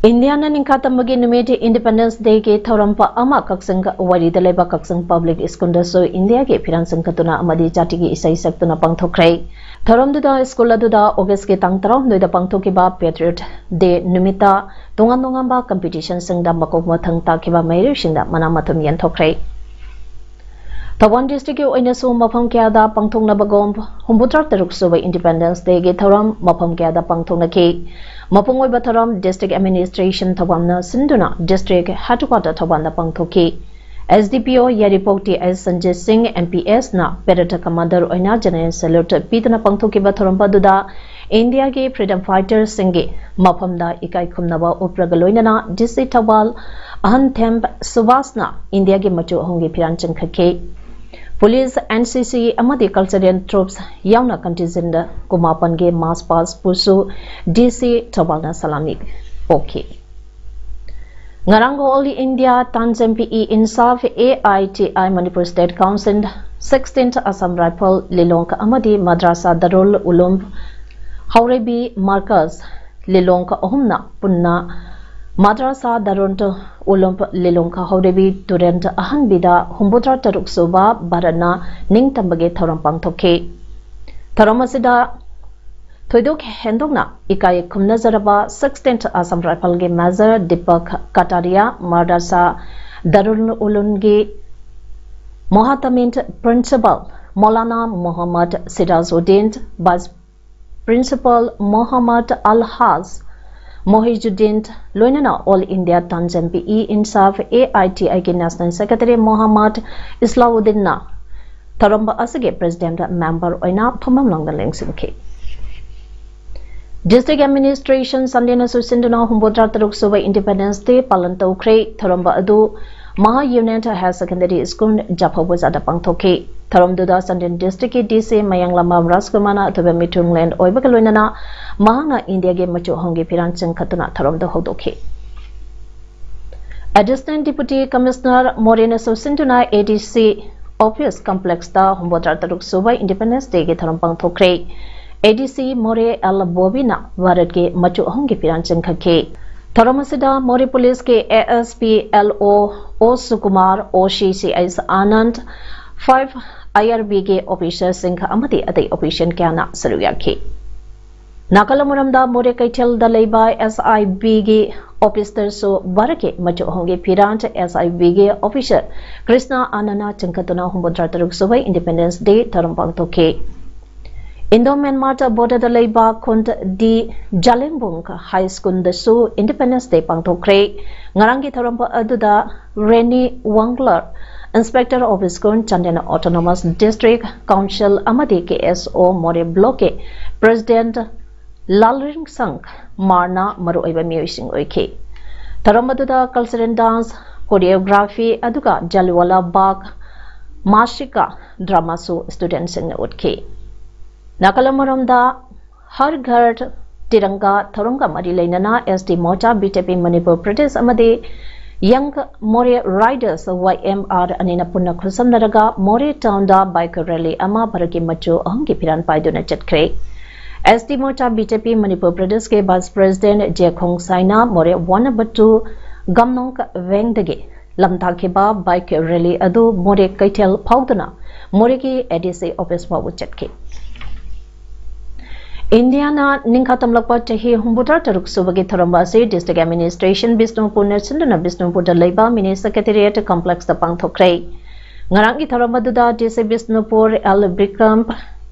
ꯏꯟꯗꯤꯌꯥꯅ ꯅꯤꯡꯈꯥ ꯇꯝꯕꯒꯤ ꯅꯨꯃꯤꯠ Independence Day ꯒꯤ ꯊꯧꯔꯝ ꯄ-, ꯑꯃ ꯀꯛꯆꯤꯡ ꯋꯥꯏꯔꯤꯗ ꯂꯩꯕ ꯀꯛꯆꯤꯡ Public School ꯗꯁꯨ ꯏꯟꯗꯤꯌꯥꯒꯤ ꯐꯤꯔꯥꯜꯁꯤꯡ ꯀꯠꯇꯨꯅ ꯑꯃꯗꯤ ꯖꯥꯇꯤꯒꯤ ꯏꯁꯩ ꯁꯛꯇꯨꯅ ꯄꯥꯡꯊꯣꯛꯈ꯭ꯔꯦ꯫ ꯊꯧꯔꯝꯗꯨꯗ school ꯑꯗꯨꯗ August ꯀꯤ ꯇꯥꯡ ꯇꯔꯥꯍꯨꯝꯗꯣꯏꯗ ꯄꯥꯡꯊꯣꯛꯈꯤꯕ Patriot Day ꯅꯨꯃꯤꯠꯇ ꯇꯣꯉꯥꯟ ꯇꯣꯉꯥꯟꯕ competition ꯁꯤꯡꯗ ꯃꯀꯣꯛ ꯃꯊꯪ ꯇꯥꯈꯤꯕ ꯃꯍꯩꯔꯣꯏꯁꯤꯡꯗ ꯃꯅꯥ ꯃꯊꯨꯝ ꯌꯦꯟꯊꯣꯛꯈ꯭ꯔꯦ꯫ ꯊꯧꯕꯥꯜ district ꯀꯤ ꯑꯣꯏꯅꯁꯨ ꯃꯐꯝ ꯀꯌꯥꯗ ꯄꯥꯡꯊꯣꯛꯅꯕꯒꯨꯝ ꯍꯨꯝꯐꯨꯇꯔꯥ ꯇꯔꯨꯛ ꯁꯨꯕ Independence Day ꯒꯤ ꯊꯧꯔꯝ ꯃꯐꯝ ꯀꯌꯥꯗ ꯄꯥꯡꯊꯣꯛꯅꯈꯤ꯫ ꯃꯄꯨꯡ ꯑꯣꯏꯕ ꯊꯧꯔꯝ district administration ꯊꯧꯕꯥꯜꯅ ꯁꯤꯟꯗꯨꯅ district headquarter ꯊꯧꯕꯥꯜꯗ ꯄꯥꯡꯊꯣꯛꯈꯤ꯫ S D P O ꯌꯥꯏꯔꯤꯄꯣꯛ T S ꯁꯟꯖꯤꯠ ꯁꯤꯡ M P S ꯅ parade commander ꯑꯣꯏꯅ general salute ꯄꯤꯗꯨꯅ ꯄꯥꯡꯊꯣꯛꯈꯤꯕ ꯊꯧꯔꯝ ꯑꯗꯨꯗ ꯏꯟꯗꯤꯌꯥꯒꯤ freedom fighter ꯁꯤꯡꯒꯤ ꯃꯐꯝꯗ ꯏꯀꯥꯏ ꯈꯨꯝꯅꯕ ꯎꯠꯄꯒ ꯂꯣꯏꯅꯅ D C ꯊꯧꯕꯥꯜ ꯑꯍꯟꯊꯦꯝ ꯁꯨꯕꯥꯁꯅ ꯏꯟꯗꯤꯌꯥꯒꯤ ꯃꯆꯨ ꯑꯍꯨꯝꯒꯤ ꯐꯤꯔꯥꯜ ꯆꯤꯡꯈꯠꯈꯤ꯫ Police, N C C ꯑꯃꯗꯤ cultural troops ꯌꯥꯎꯅ contingent ꯀꯨꯟꯃꯥꯄꯟꯒꯤ march past ꯄꯨꯁꯨ D C ꯊꯧꯕꯥꯜꯅ ꯁꯂꯥꯃꯤ ꯑꯣꯛꯈꯤ꯫ ꯉꯔꯥꯡ All India Tanzim Pe Insaf, A I T I Manipur State Council, sixteenth Assam Rifle ꯂꯤꯂꯣꯡ ꯑꯃꯗꯤ ꯃꯗ꯭ꯔꯥꯁꯥ ꯗꯔꯨꯜ ꯎꯂꯨꯝ ꯍꯧꯔꯩꯕꯤ Markaz ꯂꯤꯂꯣꯡ ꯑꯍꯨꯝꯅ ꯄꯨꯟꯅ ꯃꯗ꯭ꯔꯥꯁꯥ ꯗꯔꯨꯜ ꯎꯂꯨꯝ ꯂꯤꯂꯣꯡ ꯍꯧꯔꯩꯕꯤ ꯇꯨꯔꯦꯜ ꯑꯍꯟꯕꯤꯗ ꯍꯨꯝꯐꯨꯇꯔꯥ ꯇꯔꯨꯛ ꯁꯨꯕ ꯚꯥꯔꯠꯅ ꯅꯤꯡꯇꯝꯕꯒꯤ ꯊꯧꯔꯝ ꯄꯥꯡꯊꯣꯛꯈꯤ꯫ ꯊꯧꯔꯝ ꯑꯁꯤꯗ ꯊꯣꯏꯗꯣꯛ ꯍꯦꯟꯗꯣꯛꯅ ꯏꯀꯥꯏ ꯈꯨꯝꯅꯖꯔꯕ sixteenth Assam Rifle ꯒꯤ Major Deepak Kataria, Madrasa Darul Ulumgi Muhtamin Principal Maulana Muhammad Sirajuddin, Vice Principal Muhammad Al Haj Mohijuddin, ꯂꯣꯏꯅꯅ All India Tanzim Pe Insaf, A I T I ꯒꯤ National Secretary Muhammad Islauddin ꯅ ꯊꯧꯔꯝꯕ ꯑꯁꯤꯒꯤ president member ꯑꯣꯏꯅ ꯐꯝꯐꯝ ꯂꯣꯝꯗ ꯂꯦꯡꯁꯤꯟꯈꯤ꯫ District administration Sunday ꯅ ꯆꯨꯁꯤꯟꯗꯨꯅ ꯍꯨꯝꯐꯨꯇꯔꯥ ꯇꯔꯨꯛ ꯁꯨꯕ Independence Day ꯄꯥꯂꯟ ꯇꯧꯈ꯭ꯔꯦ꯫ ꯊꯧꯔꯝꯕ ꯑꯗꯨ ꯃꯍꯥ Union Higher Secondary School ꯖꯐꯧ ꯕꯖꯥꯔꯗ ꯄꯥꯡꯊꯣꯛꯈꯤ꯫ ꯊꯧꯔꯝꯗꯨꯗ Chandel district ꯀꯤ D C ꯃꯌꯥꯡꯂꯝꯕꯝ ꯔꯥꯖꯀꯨꯃꯥꯔꯅ ꯑꯊꯣꯏꯕ ꯃꯤꯊꯨꯡꯂꯦꯟ ꯑꯣꯏꯕꯒ ꯂꯣꯏꯅꯅ ꯃꯍꯥꯛꯅ ꯏꯟꯗꯤꯌꯥꯒꯤ ꯃꯆꯨ ꯑꯍꯨꯝꯒꯤ ꯐꯤꯔꯥꯟ ꯆꯤꯡꯈꯠꯇꯨꯅ ꯊꯧꯔꯝꯗꯨ ꯍꯧꯗꯣꯛꯈꯤ꯫ Additional Deputy Commissioner ꯃꯣꯔꯦꯅ ꯆꯨꯁꯤꯟꯗꯨꯅ A D C office complex ꯇ ꯍꯨꯝꯐꯨꯇꯔꯥ ꯇꯔꯨꯛ ꯁꯨꯕ Independence Day ꯒꯤ ꯊꯧꯔꯝ ꯄꯥꯡꯊꯣꯛꯈ꯭ꯔꯦ꯫ A D C ꯃꯣꯔꯦ ꯑꯦꯜ ꯕꯣꯕꯤꯅ ꯚꯥꯔꯠꯀꯤ ꯃꯆꯨ ꯑꯍꯨꯝꯒꯤ ꯐꯤꯔꯥꯟ ꯆꯤꯡꯈꯠꯈꯤ꯫ ꯊꯧꯔꯝ ꯑꯁꯤꯗ ꯃꯣꯔꯦ police ꯀꯤ A S P L O O ꯁꯨꯀꯨꯃꯥꯔ, O C C S Anand, five I R B ꯒꯤ officer ꯁꯤꯡ ꯑꯃꯗꯤ ꯑꯇꯩ official ꯀꯌꯥꯅ ꯁꯔꯨꯛ ꯌꯥꯈꯤ꯫ ꯅꯥꯀꯜ ꯑꯃꯔꯣꯝꯗ ꯃꯣꯔꯦ ꯀꯩꯊꯦꯜꯗ ꯂꯩꯕ S I B ꯒꯤ officer ꯁꯨ ꯚꯥꯔꯠꯀꯤ ꯃꯆꯨ ꯑꯍꯨꯝꯒꯤ ꯐꯤꯔꯥꯟ S I B ꯒꯤ officer ꯀ꯭ꯔꯤꯁꯅ ꯑꯥꯅꯟꯗꯅ ꯆꯤꯡꯈꯠꯇꯨꯅ ꯍꯨꯝꯐꯨꯇꯔꯥ ꯇꯔꯨꯛ ꯁꯨꯕ Independence Day ꯊꯧꯔꯝ ꯄꯥꯡꯊꯣꯛꯈꯤ꯫ Indo Myanmar border ꯗ ꯂꯩꯕ ꯈꯨꯟ ꯗꯤ ꯖꯥꯂꯦꯡꯕꯨꯡ High School ꯗꯁꯨ Independence Day ꯄꯥꯡꯊꯣꯛꯈ꯭ꯔꯦ꯫ ꯉꯔꯥꯡꯒꯤ ꯊꯧꯔꯝ ꯑꯗꯨꯗ rainy ꯋꯥꯡꯂꯔ, Inspector of School, Chandel Autonomous District Council ꯑꯃꯗꯤ K S O ꯃꯣꯔꯦ Block ꯀꯤ President ꯂꯥꯜꯔꯤꯡꯁꯪ ꯃꯥꯔꯅ ꯃꯔꯨꯑꯣꯏꯕ ꯃꯤꯑꯣꯏꯁꯤꯡ ꯑꯣꯏꯈꯤ꯫ ꯊꯧꯔꯝ ꯑꯗꯨꯗ cultural dance, choreography ꯑꯗꯨꯒ ꯖꯥꯂꯤꯋꯥꯂꯥ ꯕꯥꯒ ꯃꯥꯁꯤꯀꯥ drama ꯁꯨ student ꯁꯤꯡꯅ ꯎꯠꯈꯤ꯫ ꯅꯥꯀꯜ ꯑꯃꯔꯣꯝꯗ ꯍꯔ ꯘꯔ ꯇꯤꯔꯪꯒꯥ ꯊꯧꯔꯝꯒ ꯃꯔꯤ ꯂꯩꯅꯅ S T Morcha, B J P Manipur Pradesh ꯑꯃꯗꯤ Young Moreh Riders, Y M R, ꯑꯅꯤꯅ ꯄꯨꯟꯅ ꯈꯨꯠꯁꯝꯅꯔꯒ ꯃꯣꯔꯦ town ꯗ bike rally ꯑꯃ ꯚꯥꯔꯠꯀꯤ ꯃꯆꯨ ꯑꯍꯨꯝꯒꯤ ꯐꯤꯔꯥꯟ ꯄꯥꯏꯗꯨꯅ ꯆꯠꯈ꯭ꯔꯦ꯫ S T Morcha, B J P Manipur Pradesh ꯀꯤ Vice President J Khongsai ꯅ ꯃꯣꯔꯦ one number two ꯒꯝꯅꯣꯡ ꯋꯦꯡꯗꯒꯤ ꯂꯝꯇꯥꯛꯈꯤꯕ bike rally ꯑꯗꯨ ꯃꯣꯔꯦ ꯀꯩꯊꯦꯜ ꯐꯥꯎꯗꯨꯅ ꯃꯣꯔꯦꯒꯤ A D C office ꯐꯥꯎꯕ ꯆꯠꯈꯤ꯫ ꯏꯟꯗꯤꯌꯥꯅ ꯅꯤꯡꯈꯥ ꯇꯝꯂꯛꯄ ꯆꯍꯤ ꯍꯨꯝꯐꯨꯇꯔꯥ ꯇꯔꯨꯛ ꯁꯨꯕꯒꯤ ꯊꯧꯔꯝ ꯑꯁꯤ District Administration ꯕꯤꯁꯅꯨꯄꯨꯔꯅ ꯁꯤꯟꯗꯨꯅ ꯕꯤꯁꯅꯨꯄꯨꯔꯗ ꯂꯩꯕ Mini Secretariat Complex ꯇ ꯄꯥꯡꯊꯣꯛꯈ꯭ꯔꯦ꯫ ꯉꯔꯥꯡꯒꯤ ꯊꯧꯔꯝ ꯑꯗꯨꯗ D C Bishnupur L Bikram,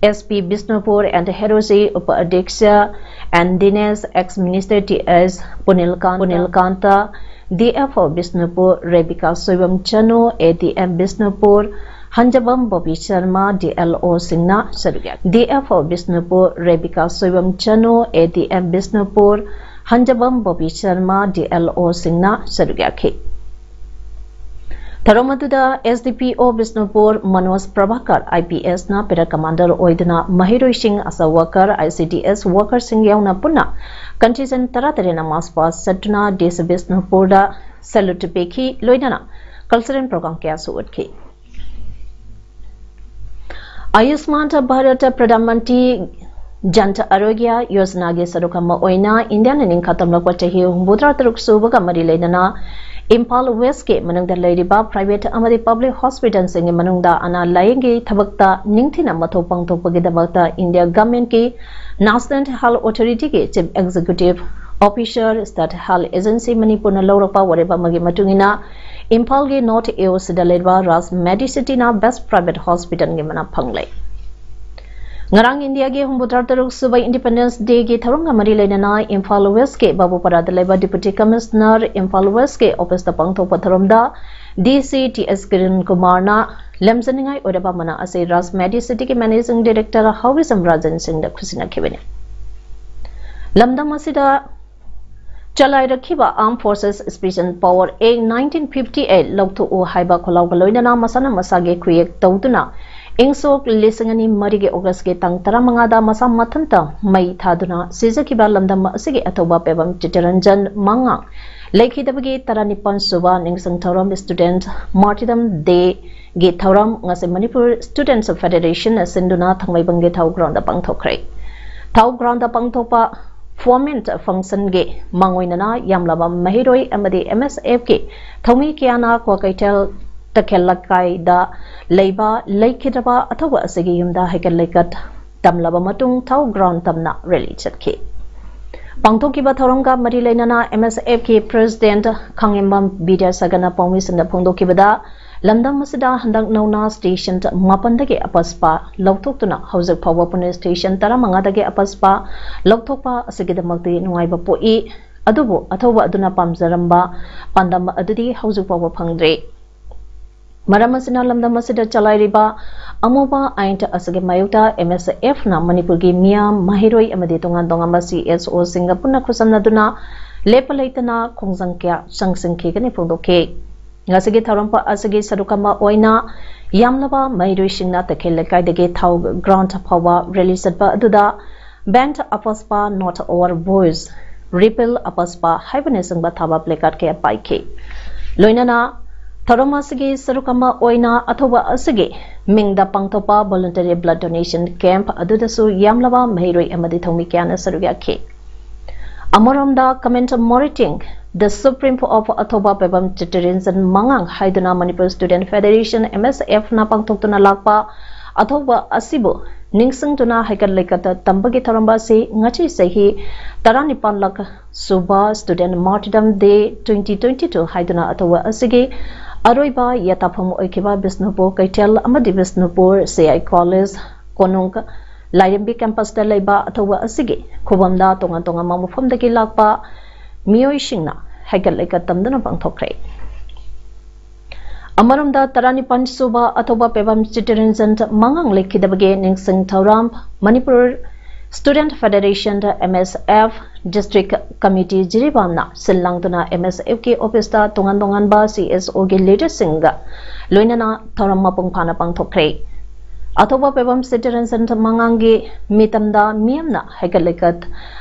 S P Bishnupur and Heroji, ꯎꯄ ꯑꯙ꯭ꯌꯛꯁ and Dinesh, ex Minister T S Punilkan-, Punilkanta, D F O Bishnupur Rebika Soibam Chanu, A D M Bishnupur Hanjabam Bobi Sharma, D L ꯑꯣꯁꯤꯡꯅ ꯁꯔꯨꯛ ꯌꯥꯈꯤ꯫ D F O Bishnupur, Rebika Soibam Chanu, A D M Bishnupur, Hanjabam Bobi Sharma, D L ꯑꯣꯁꯤꯡꯅ ꯁꯔꯨꯛ ꯌꯥꯈꯤ꯫ ꯊꯧꯔꯝ ꯑꯗꯨꯗ S D P O Bishnupur Manoj Prabhakar I P ꯑꯦꯁꯅ ꯄꯦꯔꯥ commander ꯑꯣꯏꯗꯨꯅ ꯃꯍꯩꯔꯣꯏꯁꯤꯡ, ꯑꯥꯁꯥ worker, I C D S ꯋꯥꯀꯔꯁꯤꯡ ꯌꯥꯎꯅ ꯄꯨꯟꯅ contingent ꯇꯔꯥꯇꯔꯦꯠꯅ march past ꯆꯠꯇꯨꯅ ꯗꯤ ꯁꯤ ꯕꯤꯁꯅꯨꯄꯨꯔꯗ salute ꯄꯤꯈꯤ, ꯂꯣꯏꯅꯅ cultural program ꯀꯌꯥꯁꯨ ꯎꯠꯈꯤ꯫ ꯑꯌꯨꯁꯃꯥꯟ ꯚꯥꯔꯠ ꯄ꯭ꯔꯙꯥꯟ ꯃꯟꯇ꯭ꯔꯤ ꯖꯟ ꯑꯔꯣꯒ꯭ꯌ ꯌꯣꯖꯅꯥꯒꯤ ꯁꯔꯨꯛ ꯑꯃ ꯑꯣꯏꯅ ꯏꯟꯗꯤꯌꯥꯅ ꯅꯤꯡꯈꯥ ꯇꯝꯂꯛꯄ ꯆꯍꯤ ꯍꯨꯝꯐꯨꯇꯔꯥ ꯇꯔꯨꯛ ꯁꯨꯕꯒ ꯃꯔꯤ ꯂꯩꯅꯅ ꯏꯝꯐꯥꯜ ꯋꯦꯁꯀꯤ ꯃꯅꯨꯡꯗ ꯂꯩꯔꯤꯕ private ꯑꯃꯗꯤ public hospitalꯁꯤꯡꯒꯤ ꯃꯅꯨꯡꯗ ꯑꯅꯥ ꯂꯥꯌꯦꯡꯒꯤ ꯊꯕꯛꯇ ꯅꯤꯡꯊꯤꯅ ꯃꯊꯧ ꯄꯥꯡꯊꯣꯛꯄꯒꯤꯗꯃꯛꯇ ꯏꯟꯗꯤꯌꯥ governmentꯀꯤ National Health Authorityꯒꯤ Chief Executive Officer, State Health Agency ꯃꯅꯤꯄꯨꯔꯅ ꯂꯧꯔꯛꯄ ꯋꯥꯔꯦꯞ ꯑꯃꯒꯤ ꯃꯇꯨꯡ ꯏꯟꯅ ꯏꯝꯐꯥꯜꯒꯤ North A O Cꯗ ꯂꯩꯕ ꯔꯥꯖ ꯃꯦꯗꯤꯁꯤꯇꯤꯅ Best Private Hospitalꯒꯤ ꯃꯅꯥ ꯐꯪꯂꯦ꯫ ꯉꯔꯥꯡ ꯏꯟꯗꯤꯌꯥꯒꯤ ꯍꯨꯝꯐꯨꯇꯔꯥ ꯇꯔꯨꯛ ꯁꯨꯕ Independence Dayꯒꯤ ꯊꯧꯔꯝꯒ ꯃꯔꯤ ꯂꯩꯅꯅ ꯏꯝꯐꯥꯜ ꯋꯦꯁꯀꯤ ꯕꯥꯕꯨꯄꯥꯔꯥꯗ ꯂꯩꯕ Deputy Commissioner ꯏꯝꯐꯥꯜ ꯋꯦꯁꯀꯤ officeꯇ ꯄꯥꯡꯊꯣꯛꯄ ꯊꯧꯔꯝꯗ D C T S Kiran ꯀꯨꯃꯥꯔꯅ ꯂꯝꯖꯅꯤꯡꯉꯥꯏ ꯑꯣꯏꯔꯕ ꯃꯅꯥ ꯑꯁꯤ ꯔꯥꯖ ꯃꯦꯗꯤꯁꯤꯇꯤꯒꯤ Managing Director ꯍꯥꯎꯔꯤꯖꯝ ꯔꯥꯖꯟ ꯁꯤꯡꯗ ꯈꯨꯠꯁꯤꯟꯅꯈꯤꯕꯅꯤ꯫ ꯂꯝꯗꯝ ꯑꯁꯤꯗ ꯆꯂꯥꯏꯔꯛꯈꯤꯕ Armed Forces Special Power Act nineteen fifty eight ꯂꯧꯊꯣꯛꯎ ꯍꯥꯏꯕ ꯈꯣꯜꯂꯥꯎꯒ ꯂꯣꯏꯅꯅ ꯃꯁꯥꯅ ꯃꯁꯥꯒꯤ ꯈꯨꯌꯦꯛ ꯇꯧꯗꯨꯅ ꯏꯪ ꯁꯣꯛ ꯂꯤꯁꯤꯡ ꯑꯅꯤ ꯃꯔꯤꯒꯤ Augustꯀꯤ ꯇꯥꯡ ꯇꯔꯥꯃꯉꯥꯗ ꯃꯁꯥ ꯃꯊꯟꯇ ꯃꯩ ꯊꯥꯗꯨꯅ ꯁꯤꯖꯈꯤꯕ ꯂꯝꯗꯝ ꯑꯁꯤꯒꯤ ꯑꯊꯧꯕ ꯄꯦꯕꯝ ꯆꯤꯇꯔꯟꯖꯟ ꯃꯉꯥꯡ ꯂꯩꯈꯤꯗꯕꯒꯤ ꯇꯔꯥꯅꯤꯄꯥꯟ ꯁꯨꯕ ꯅꯤꯡꯁꯤꯡ ꯊꯧꯔꯝ Student Martyrdom Dayꯒꯤ ꯊꯧꯔꯝ ꯉꯁꯤ ꯃꯅꯤꯄꯨꯔ Students Federation ꯁꯤꯟꯗꯨꯅ ꯊꯥꯡꯃꯩꯕꯟꯒꯤ ꯊꯥꯎ groundꯗ ꯄꯥꯡꯊꯣꯛꯈ꯭ꯔꯦ꯫ ꯊꯥꯎ groundꯗ ꯄꯥꯡꯊꯣꯛꯄ foment functionꯒꯤ ꯃꯥꯡꯑꯣꯏꯅꯅ ꯌꯥꯝꯂꯕ ꯃꯍꯩꯔꯣꯏ ꯑꯃꯗꯤ M S Fꯀꯤ ꯊꯧꯃꯤ ꯀꯌꯥꯅ ꯀ꯭ꯋꯥꯀꯩꯊꯦꯜ ꯇꯈꯦꯜ ꯂꯩꯀꯥꯏꯗ ꯂꯩꯕ ꯂꯩꯈꯤꯗ꯭ꯔꯕ ꯑꯊꯧꯕ ꯑꯁꯤꯒꯤ ꯌꯨꯝꯗ ꯍꯩꯀꯠ ꯂꯩꯀꯠ ꯇꯝꯂꯕ ꯃꯇꯨꯡ ꯊꯥꯎ ground ꯇꯝꯅ rally ꯆꯠꯈꯤ꯫ ꯄꯥꯡꯊꯣꯛꯈꯤꯕ ꯊꯧꯔꯝꯒ ꯃꯔꯤ ꯂꯩꯅꯅ M S Fꯀꯤ President ꯈꯥꯉꯦꯝꯕꯝ ꯕꯤꯗ꯭ꯌꯥꯁꯥꯒꯔꯅ ꯄꯥꯎꯃꯤꯁꯤꯡꯗ ꯐꯣꯡꯗꯣꯛꯈꯤꯕꯗ, ꯂꯝꯗꯝ ꯑꯁꯤꯗ ꯍꯟꯗꯛ ꯅꯧꯅ station ꯃꯥꯄꯟꯗꯒꯤ ꯑꯄꯁꯄ ꯂꯧꯊꯣꯛꯇꯨꯅ ꯍꯧꯖꯤꯛ ꯐꯥꯎꯕ ꯄꯨꯟꯅ station ꯇꯔꯥꯃꯉꯥꯗꯒꯤ ꯑꯄꯁꯄ ꯂꯧꯊꯣꯛꯄ ꯑꯁꯤꯒꯤꯗꯃꯛꯇꯤ ꯅꯨꯡꯉꯥꯏꯕ ꯄꯣꯛꯏ꯫ ꯑꯗꯨꯕꯨ ꯑꯊꯧꯕ ꯑꯗꯨꯅ ꯄꯥꯝꯖꯔꯝꯕ ꯄꯥꯟꯗꯝ ꯑꯗꯨꯗꯤ ꯍꯧꯖꯤꯛ ꯐꯥꯎꯕ ꯐꯪꯗ꯭ꯔꯤ꯫ ꯃꯔꯝ ꯑꯁꯤꯅ ꯂꯝꯗꯝ ꯑꯁꯤꯗ ꯆꯂꯥꯏꯔꯤꯕ ꯑꯃꯨꯕ ꯑꯥꯏꯟ ꯑꯁꯤꯒꯤ ꯃꯥꯌꯣꯛꯇ M S F ꯅ ꯃꯅꯤꯄꯨꯔꯒꯤ ꯃꯤꯌꯥꯝ, ꯃꯍꯩꯔꯣꯏ ꯑꯃꯗꯤ ꯇꯣꯉꯥꯟ ꯇꯣꯉꯥꯟꯕ C S O ꯁꯤꯡꯒ ꯄꯨꯟꯅ ꯈꯨꯠꯁꯝꯅꯗꯨꯅ ꯂꯦꯞꯄ ꯂꯩꯇꯅ ꯈꯣꯡꯖꯪ ꯀꯌꯥ ꯆꯪꯁꯤꯟꯈꯤꯒꯅꯤ ꯐꯣꯡꯗꯣꯛꯈꯤ꯫ ꯉꯁꯤꯒꯤ ꯊꯧꯔꯝ ꯑꯁꯤꯒꯤ ꯁꯔꯨꯛ ꯑꯃ ꯑꯣꯏꯅ ꯌꯥꯝꯂꯕ ꯃꯍꯩꯔꯣꯏꯁꯤꯡꯅ ꯇꯈꯦꯜ ꯂꯩꯀꯥꯏꯗꯒꯤ ꯊꯥꯎ ground ꯐꯥꯎꯕ rally ꯆꯠꯄ ꯑꯗꯨꯗ Bend Apaspa, not our voice, Repeal Apaspa ꯍꯥꯏꯕꯅꯆꯤꯡꯕ ꯊꯥꯕ placard ꯀꯌꯥ ꯄꯥꯏꯈꯤ꯫ ꯂꯣꯏꯅꯅ ꯊꯧꯔꯝ ꯑꯁꯤꯒꯤ ꯁꯔꯨꯛ ꯑꯃ ꯑꯣꯏꯅ ꯑꯊꯧꯕ ꯑꯁꯤꯒꯤ ꯃꯤꯡꯗ ꯄꯥꯡꯊꯣꯛꯄ voluntary blood donation camp ꯑꯗꯨꯗꯁꯨ ꯌꯥꯝꯂꯕ ꯃꯍꯩꯔꯣꯏ ꯑꯃꯗꯤ ꯊꯧꯃꯤ ꯀꯌꯥꯅ ꯁꯔꯨꯛ ꯌꯥꯈꯤ꯫ ꯑꯃꯔꯣꯝꯗ commemorating the supreme of ꯑꯊꯧꯕ Pebam ꯆꯤꯇꯤꯔꯤꯟꯖꯟ ꯃꯉꯥꯡ ꯍꯥꯏꯗꯨꯅ Manipur Student Federation, M S F ꯅ ꯄꯥꯡꯊꯣꯛꯇꯨꯅ ꯂꯥꯛꯄ ꯑꯊꯧꯕ ꯑꯁꯤꯕꯨ ꯅꯤꯡꯁꯤꯡꯗꯨꯅ ꯍꯩꯀꯠ ꯂꯩꯀꯠ ꯇꯝꯕꯒꯤ ꯊꯧꯔꯝ ꯑꯁꯤ ꯉꯁꯤ ꯆꯍꯤ ꯇꯔꯥꯅꯤꯄꯥꯟꯂꯛ ꯁꯨꯕ Student Martyrdom Day twenty twenty-two ꯍꯥꯏꯗꯨꯅ ꯑꯊꯧꯕ ꯑꯁꯤꯒꯤ ꯑꯔꯣꯏꯕ ꯌꯥꯇꯥꯐꯝ ꯑꯣꯏꯈꯤꯕ ꯕꯤꯁꯅꯨꯄꯨꯔ ꯀꯩꯊꯦꯜ ꯑꯃꯗꯤ ꯕꯤꯁꯅꯨꯄꯨꯔ C I College ꯀꯣꯅꯨꯡ ꯂꯥꯏꯔꯦꯝꯕꯤ campus ꯇ ꯂꯩꯕ ꯑꯊꯧꯕ ꯑꯁꯤꯒꯤ ꯈꯨꯕꯝꯗ ꯇꯣꯉꯥꯟ ꯇꯣꯉꯥꯟꯕ ꯃꯐꯝꯗꯒꯤ ꯂꯥꯛꯄ ꯃꯤꯑꯣꯏꯁꯤꯡꯅ ꯍꯩꯀꯠ ꯂꯩꯀꯠ ꯇꯝꯗꯨꯅ ꯄꯥꯡꯊꯣꯛꯈ꯭ꯔꯦ꯫ ꯑꯃꯔꯣꯝꯗ ꯇꯔꯥꯅꯤꯄꯥꯟ ꯁꯨꯕ ꯑꯊꯧꯕ ꯄꯦꯕꯝ ꯆꯤꯇꯤꯔꯤꯟꯖꯟ ꯃꯉꯥꯡ ꯂꯩꯈꯤꯗꯕꯒꯤ ꯅꯤꯡꯁꯤꯡ ꯊꯧꯔꯝ Manipur Student Federation, M S F, District Committee ꯖꯤꯔꯤꯕꯥꯝꯅ ꯁꯤꯜ ꯂꯥꯡꯗꯨꯅ M S F ꯀꯤ office ꯇ ꯇꯣꯉꯥꯟ ꯇꯣꯉꯥꯟꯕ C S O ꯒꯤ leader ꯁꯤꯡꯒ ꯂꯣꯏꯅꯅ ꯊꯧꯔꯝ ꯃꯄꯨꯡ ꯐꯥꯅ ꯄꯥꯡꯊꯣꯛꯈ꯭ꯔꯦ꯫ ꯑꯊꯧꯕ ꯄꯦꯕꯝ ꯆꯤꯇꯤꯔꯤꯟꯖꯟ ꯃꯉꯥꯡꯒꯤ ꯃꯤꯇꯝꯗ ꯃꯤꯌꯥꯝꯅ ꯍꯩꯀꯠ ꯂꯩꯀꯠ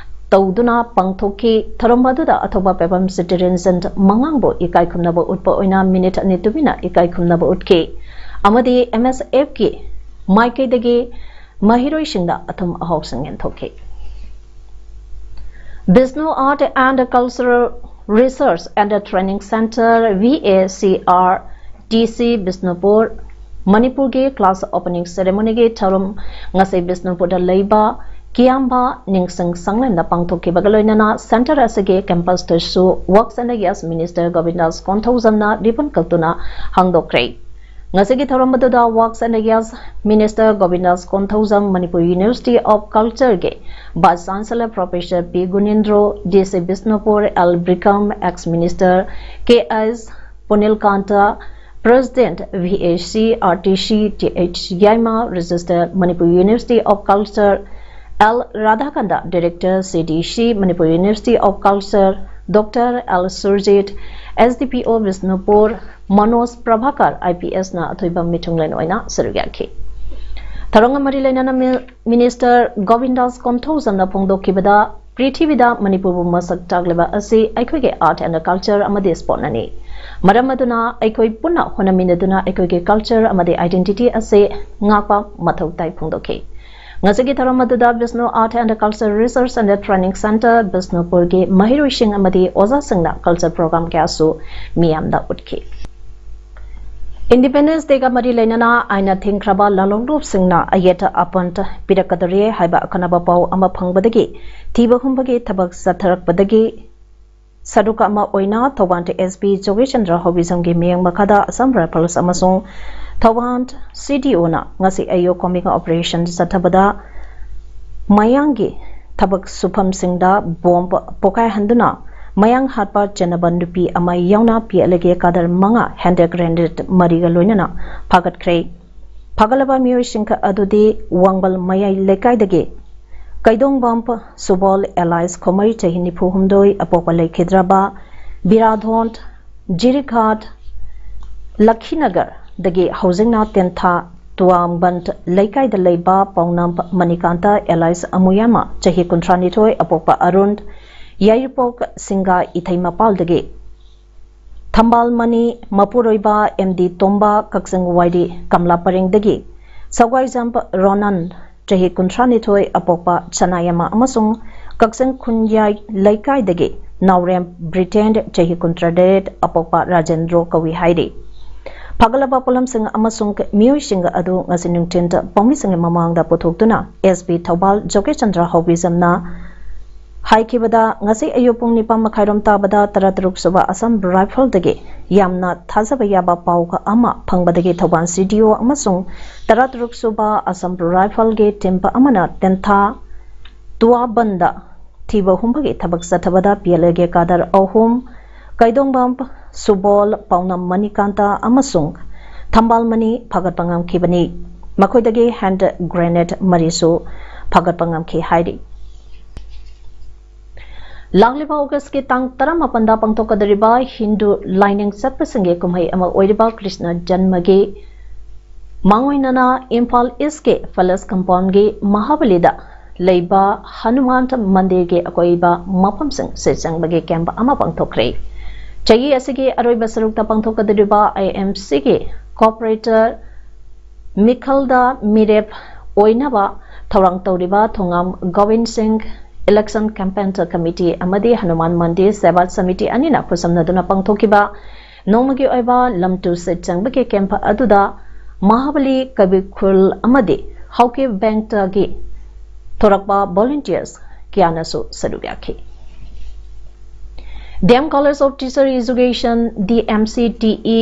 ꯇꯧꯗꯨꯅ ꯄꯥꯡꯊꯣꯛꯈꯤ꯫ ꯊꯧꯔꯝ ꯑꯗꯨꯗ ꯑꯊꯧꯕ ꯄꯦꯕꯝ ꯆꯤꯇꯤꯔꯤꯟꯖꯟ ꯃꯉꯥꯡꯕꯨ ꯏꯀꯥꯏ ꯈꯨꯝꯅꯕ ꯎꯠꯄ ꯑꯣꯏꯅ minute ꯑꯅꯤ ꯇꯨꯃꯤꯟꯅ ꯏꯀꯥꯏ ꯈꯨꯝꯅꯕ ꯎꯠꯈꯤ ꯑꯃꯗꯤ M S F ꯀꯤ ꯃꯥꯏꯀꯩꯗꯒꯤ ꯃꯍꯩꯔꯣꯏꯁꯤꯡꯗ ꯑꯊꯨꯝ ꯑꯍꯥꯎꯁꯤꯡ ꯌꯦꯟꯊꯣꯛꯈꯤ꯫ Bishnu Art and Cultural Research and Training Center, V A C R T C, Bishnupur, ꯃꯅꯤꯄꯨꯔꯒꯤ class opening ceremony ꯒꯤ ꯊꯧꯔꯝ ꯉꯁꯤ ꯕꯤꯁꯅꯨꯄꯨꯔꯗ ꯂꯩꯕ ꯀꯤꯌꯥꯝꯕ ꯅꯤꯡꯁꯤꯡ ꯁꯪꯂꯦꯟꯗ ꯄꯥꯡꯊꯣꯛꯈꯤꯕꯒ ꯂꯣꯏꯅꯅ center ꯑꯁꯤꯒꯤ campus ꯇꯁꯨ Works and Areas Minister ꯒꯣꯕꯤꯟꯗꯥꯁ ꯀꯣꯟꯊꯧꯖꯝꯅ ribbon ꯀꯛꯇꯨꯅ ꯍꯥꯡꯗꯣꯛꯈ꯭ꯔꯦ꯫ ꯉꯁꯤꯒꯤ ꯊꯧꯔꯝ ꯑꯗꯨꯗ Works and Areas Minister ꯒꯣꯕꯤꯟꯗꯥꯁ Konthoujam, Manipur University of Culture ꯒꯤ Vice Chancellor Professor P ꯒꯨꯅꯤꯟꯗ꯭ꯔꯣ, D C Bishnupur L ꯕ꯭ꯔꯤꯀꯝ, ex Minister K S ꯄꯨꯅꯤꯜꯀꯥꯟꯇ, President, V A C R T C, Th Yaima, Registered, Manipur University of Culture, L Radhakanda, Director, C D C, Manipur University of Culture, Doctor L Surjit, S D P O Bishnupur, Manoj Prabhakar, I P S ꯅ ꯑꯊꯣꯏꯕ ꯃꯤꯊꯨꯡꯂꯦꯟ ꯑꯣꯏꯅ ꯁꯔꯨꯛ ꯌꯥꯈꯤ꯫ ꯊꯧꯔꯝꯒ ꯃꯔꯤ ꯂꯩꯅꯅ ꯃꯤ-, Minister ꯒꯣꯕꯤꯟꯗꯥꯁ ꯀꯣꯟꯊꯧꯖꯝꯅ ꯐꯣꯡꯗꯣꯛꯈꯤꯕꯗ, ꯄ꯭ꯔꯤꯊꯤꯕꯤꯗ ꯃꯅꯤꯄꯨꯔꯕꯨ ꯃꯁꯛ ꯇꯥꯛꯂꯤꯕ ꯑꯁꯤ ꯑꯩꯈꯣꯏꯒꯤ Art and Culture ꯑꯃꯗꯤ Sportꯅꯅꯤ꯫ ꯃꯔꯝ ꯑꯗꯨꯅ ꯑꯩꯈꯣꯏ ꯄꯨꯟꯅ ꯍꯣꯠꯅꯃꯤꯟꯅꯗꯨꯅ ꯑꯩꯈꯣꯏꯒꯤ culture ꯑꯃꯗꯤ identity ꯑꯁꯤ ꯉꯥꯛꯄ ꯃꯊꯧ ꯇꯥꯏ ꯐꯣꯡꯗꯣꯛꯈꯤ꯫ ꯉꯁꯤꯒꯤ ꯊꯧꯔꯝ ꯑꯗꯨꯗ Bishnu Art and Culture Research and Training Centre ꯕꯤꯁꯅꯨꯄꯨꯔꯒꯤ ꯃꯍꯩꯔꯣꯏꯁꯤꯡ ꯑꯃꯗꯤ ꯑꯣꯖꯥꯁꯤꯡꯅ culture program ꯀꯌꯥꯁꯨ ꯃꯤꯌꯥꯝꯗ ꯎꯠꯈꯤ꯫ Independence Dayꯒ ꯃꯔꯤ ꯂꯩꯅꯅ ꯑꯥꯏꯟꯅ ꯊꯤꯡꯈ꯭ꯔꯕ ꯂꯥꯂꯣꯡꯂꯨꯞꯁꯤꯡꯅ ꯑꯌꯦꯠ ꯑꯄꯟ ꯄꯤꯔꯛꯀꯗꯧꯔꯤ ꯍꯥꯏꯕ ꯑꯈꯟꯅꯕ ꯄꯥꯎ ꯑꯃ ꯐꯪꯕꯗꯒꯤ ꯊꯤꯕ ꯍꯨꯝꯕꯒꯤ ꯊꯕꯛ ꯆꯠꯊꯔꯛꯄꯗꯒꯤ ꯁꯔꯨꯛ ꯑꯃ ꯑꯣꯏꯅ ꯊꯧꯕꯥꯜ S P ꯖꯣꯒꯦꯁꯆꯟꯗ꯭ꯔ ꯍꯧꯕꯤꯖꯝꯒꯤ ꯃꯤꯠꯌꯦꯡ ꯃꯈꯥꯗ Assam Rifles ꯑꯃꯁꯨꯡ ꯊꯧꯕꯥꯜ C D Oꯅ ꯉꯁꯤ ꯑꯌꯨꯛ combined operation ꯆꯠꯊꯕꯗ ꯃꯌꯥꯡꯒꯤ ꯊꯕꯛ ꯁꯨꯐꯝꯁꯤꯡꯗ bomb ꯄꯣꯈꯥꯏꯍꯟꯗꯨꯅ ꯃꯌꯥꯡ ꯍꯥꯠꯄ ꯆꯦꯟꯅꯕ ꯅꯨꯄꯤ ꯑꯃ ꯌꯥꯎꯅ P L A ꯒꯤ cadre ꯃꯉꯥ, hand grenade ꯃꯔꯤꯒ ꯂꯣꯏꯅꯅ ꯐꯥꯒꯠꯈ꯭ꯔꯦ꯫ ꯐꯥꯒꯠꯂꯕ ꯃꯤꯑꯣꯏꯁꯤꯡ ꯑꯗꯨꯗꯤ ꯋꯥꯡꯕꯜ ꯃꯌꯥꯏ ꯂꯩꯀꯥꯏꯗꯒꯤ ꯀꯩꯗꯣꯡꯕꯝ ꯁꯨꯕꯣꯜ alias ꯈꯣꯃꯩ, ꯆꯍꯤ ꯅꯤꯐꯨ ꯍꯨꯝꯗꯣꯏ, ꯑꯄꯣꯛꯄ ꯂꯩꯈꯤꯗ꯭ꯔꯕ ꯕꯤꯔꯥꯙꯣꯟ, ꯖꯤꯔꯤꯘꯥꯠ, ꯂꯛꯈꯤꯅꯒꯔꯗꯒꯤ ꯍꯧꯖꯤꯛꯅ ꯇꯦꯟꯊꯥ ꯇꯨꯋꯥꯡꯕꯟ ꯂꯩꯀꯥꯏꯗ ꯂꯩꯕ ꯄꯥꯎꯅꯝ ꯃꯅꯤꯀꯥꯟꯇ alias ꯑꯃꯨꯌꯥꯃ, ꯆꯍꯤ ꯀꯨꯟꯊ꯭ꯔꯥ ꯅꯤꯊꯣꯏ, ꯑꯄꯣꯛꯄ ꯑꯔꯨꯟ, ꯌꯥꯏꯔꯤꯄꯣꯛ ꯁꯤꯡꯒꯥ ꯏꯊꯩ ꯃꯄꯥꯜꯗꯒꯤ ꯊꯝꯕꯥꯜ ꯃꯅꯤ ꯃꯄꯨꯔꯣꯏꯕ M D ꯇꯣꯝꯕ, ꯀꯛꯆꯤꯡ ꯋꯥꯏꯔꯤ ꯀꯝꯂꯥ ꯄꯔꯦꯡꯗꯒꯤ ꯁꯒ꯭ꯋꯥꯏꯖꯝ ꯔꯣꯅꯟ, ꯆꯍꯤ ꯀꯨꯟꯊ꯭ꯔꯥ ꯅꯤꯊꯣꯏ, ꯑꯄꯣꯛꯄ ꯁꯅꯥꯌꯥꯏꯃ ꯑꯃꯁꯨꯡ ꯀꯛꯆꯤꯡ ꯈꯨꯟꯌꯥꯏ ꯂꯩꯀꯥꯏꯗꯒꯤ ꯅꯥꯎꯔꯦꯝ ꯕ꯭ꯔꯤꯇꯦꯟ, ꯆꯍꯤ ꯀꯨꯟꯊ꯭ꯔꯥ ꯇꯔꯦꯠ, ꯑꯄꯣꯛꯄ ꯔꯥꯖꯦꯟꯗ꯭ꯔꯣ ꯀꯧꯏ ꯍꯥꯏꯔꯤ꯫ ꯐꯥꯒꯠꯂꯕ ꯄꯣꯠꯂꯝꯁꯤꯡ ꯑꯃꯁꯨꯡ ꯃꯤꯑꯣꯏꯁꯤꯡ ꯑꯗꯨ ꯉꯁꯤ ꯅꯨꯡꯊꯤꯜ ꯄꯥꯎꯃꯤꯁꯤꯡꯒꯤ ꯃꯃꯥꯡꯗ ꯄꯨꯊꯣꯛꯇꯨꯅ S P ꯊꯧꯕꯥꯜ ꯖꯣꯒꯦꯁꯆꯟꯗ꯭ꯔ ꯍꯧꯕꯤꯖꯝꯅ ꯍꯥꯏꯈꯤꯕꯗ, ꯉꯁꯤ ꯑꯌꯨꯛ ꯄꯨꯡ ꯅꯤꯄꯥꯟ ꯃꯈꯥꯏꯔꯣꯝ ꯇꯥꯕꯗ ꯇꯔꯥꯇꯔꯨꯛ ꯁꯨꯕ Assam Riflesꯗꯒꯤ ꯌꯥꯝꯅ ꯊꯥꯖꯕ ꯌꯥꯕ ꯄꯥꯎ ꯑꯃ ꯐꯪꯕꯗꯒꯤ ꯊꯧꯕꯥꯜ C D O ꯑꯃꯁꯨꯡ ꯇꯔꯥꯇꯔꯨꯛ ꯁꯨꯕ Assam Riflesꯒꯤ team ꯑꯃꯅ ꯇꯦꯟꯊꯥ ꯇꯨꯋꯥꯕꯟꯗ ꯊꯤꯕ ꯍꯨꯝꯕꯒꯤ ꯊꯕꯛ ꯆꯠꯊꯕꯗ P L Aꯒꯤ cadre ꯑꯍꯨꯝ, ꯀꯩꯗꯣꯡꯕꯝ ꯁꯨꯕꯣꯜ, ꯄꯥꯎꯅꯝ ꯃꯅꯤꯀꯥꯟꯇ ꯑꯃꯁꯨꯡ ꯊꯝꯕꯥꯜꯃꯅꯤ ꯐꯥꯒꯠꯄ ꯉꯝꯈꯤꯕꯅꯤ꯫ ꯃꯈꯣꯏꯗꯒꯤ ꯍꯦꯟꯗ ꯒ꯭ꯔꯦꯅꯦꯗ ꯃꯔꯤꯁꯨ ꯐꯥꯒꯠꯄ ꯉꯝꯈꯤ ꯍꯥꯏꯔꯤ꯫ ꯂꯥꯛꯂꯤꯕ ꯑꯣꯒꯁꯀꯤ ꯇꯥꯡ ꯇꯔꯥꯃꯥꯄꯟꯗ ꯄꯥꯡꯊꯣꯛꯀꯗꯧꯔꯤꯕ ꯍꯤꯟꯗꯨ ꯂꯥꯏꯅꯤꯡ ꯆꯠꯄꯁꯤꯡꯒꯤ ꯀꯨꯝꯍꯩ ꯑꯃ ꯑꯣꯏꯔꯤꯕ ꯀ꯭ꯔꯤꯁꯅ ꯖꯟꯃꯒꯤ ꯃꯥꯡꯑꯣꯏꯅꯅ ꯏꯝꯐꯥꯜ ꯏꯁꯀꯤ ꯄꯦꯂꯦꯁ ꯀꯝꯄꯥꯎꯟꯒꯤ ꯃꯍꯥꯕꯂꯤꯗ ꯂꯩꯕ ꯍꯅꯨꯃꯥꯟ ꯃꯟꯗꯤꯔꯒꯤ ꯑꯀꯣꯏꯕ ꯃꯐꯝꯁꯤꯡ ꯁꯤꯠ ꯆꯪꯕꯒꯤ ꯀꯦꯝꯞ ꯑꯃ ꯄꯥꯡꯊꯣꯛꯈ꯭ꯔꯦ꯫ ꯆꯍꯤ ꯑꯁꯤꯒꯤ ꯑꯔꯣꯏꯕ ꯁꯔꯨꯛꯇ ꯄꯥꯡꯊꯣꯛꯀꯗꯧꯔꯤꯕ ꯑꯥꯏ ꯑꯦꯝ ꯁꯤꯒꯤ ꯀꯣꯑꯣꯄꯔꯦꯇꯔ ꯃꯤꯈꯜꯗ ꯃꯤꯔꯦꯞ ꯑꯣꯏꯅꯕ ꯊꯧꯔꯥꯡ ꯇꯧꯔꯤꯕ ꯊꯣꯉꯥꯝ ꯒꯣꯕꯤꯟ ꯁꯤꯡ, ꯏꯂꯦꯛꯁꯟ ꯀꯦꯝꯄꯦꯟ ꯀꯃꯤꯇꯤ ꯑꯃꯗꯤ ꯍꯅꯨꯃꯥꯟ ꯃꯟꯗꯤꯔ ꯁꯦꯕꯥ ꯁꯃꯤꯇꯤ ꯑꯅꯤꯅ ꯈꯨꯠꯁꯝꯅꯗꯨꯅ ꯄꯥꯡꯊꯣꯛꯈꯤꯕ ꯅꯣꯡꯃꯒꯤ ꯑꯣꯏꯕ ꯂꯝ ꯇꯨ ꯁꯤꯠ ꯆꯪꯕꯒꯤ ꯀꯦꯝꯞ ꯑꯗꯨꯗ ꯃꯍꯥꯕꯂꯤ ꯀꯕꯤ ꯈꯨꯜ ꯑꯃꯗꯤ ꯍꯥꯎꯀꯤ ꯕꯦꯡꯛꯇꯒꯤ ꯊꯣꯔꯛꯄ ꯚꯣꯂꯨꯟꯇꯤꯌꯔꯁ ꯀꯌꯥꯅꯁꯨ ꯁꯔꯨꯛ ꯌꯥꯈꯤ꯫ ꯗꯤ M College of Teacher Education, D M C T E,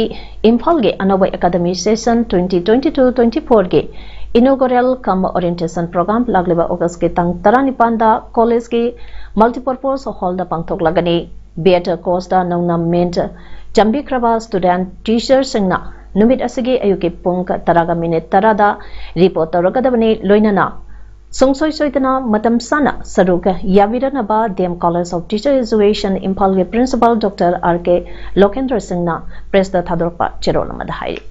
ꯏꯝꯐꯥꯜꯒꯤ ꯑꯅꯧꯕ academy session twenty twenty two twenty ꯐꯣꯔꯒꯤ inaugural cum orientation program ꯂꯥꯛꯂꯤꯕ ꯑꯣꯒꯁꯀꯤ ꯇꯥꯡ ꯇꯔꯥꯅꯤꯄꯥꯟꯗ ꯀꯣꯂꯦꯖꯀꯤ ꯃꯜꯇꯤꯄꯔꯄꯣꯁ ꯍꯣꯜꯗ ꯄꯥꯡꯊꯣꯛꯂꯒꯅꯤ꯫ ꯕꯤ ꯑꯦꯗ ꯀꯣꯔꯁꯇ ꯅꯧꯅ ꯃꯤꯡ ꯆꯟꯕꯤꯈ꯭ꯔꯕ ꯁ꯭ꯇꯨꯗꯦꯟꯠ ꯇꯤꯆꯔꯁꯤꯡꯅ ꯅꯨꯃꯤꯠ ꯑꯁꯤꯒꯤ ꯑꯌꯨꯛꯀꯤ ꯄꯨꯡ ꯇꯔꯥꯒ ꯃꯤꯅꯤꯠ ꯇꯔꯥꯗ ꯔꯤꯄꯣꯔꯠ ꯇꯧꯔꯛꯀꯗꯕꯅꯤ꯫ ꯂꯣꯏꯅꯅ ꯁꯨꯡꯁꯣꯏ ꯁꯣꯏꯗꯅ ꯃꯇꯝ ꯆꯥꯅ ꯁꯔꯨꯛ ꯌꯥꯕꯤꯔꯅꯕ D M College of Teacher Education ꯏꯝꯐꯥꯜꯒꯤ principal doctor R K Lokendra ꯁꯤꯡꯅ ꯄ꯭ꯔꯦꯁꯇ ꯊꯥꯗꯣꯔꯛꯄ ꯆꯦꯔꯣꯜ ꯑꯃꯗ ꯍꯥꯏꯔꯤ꯫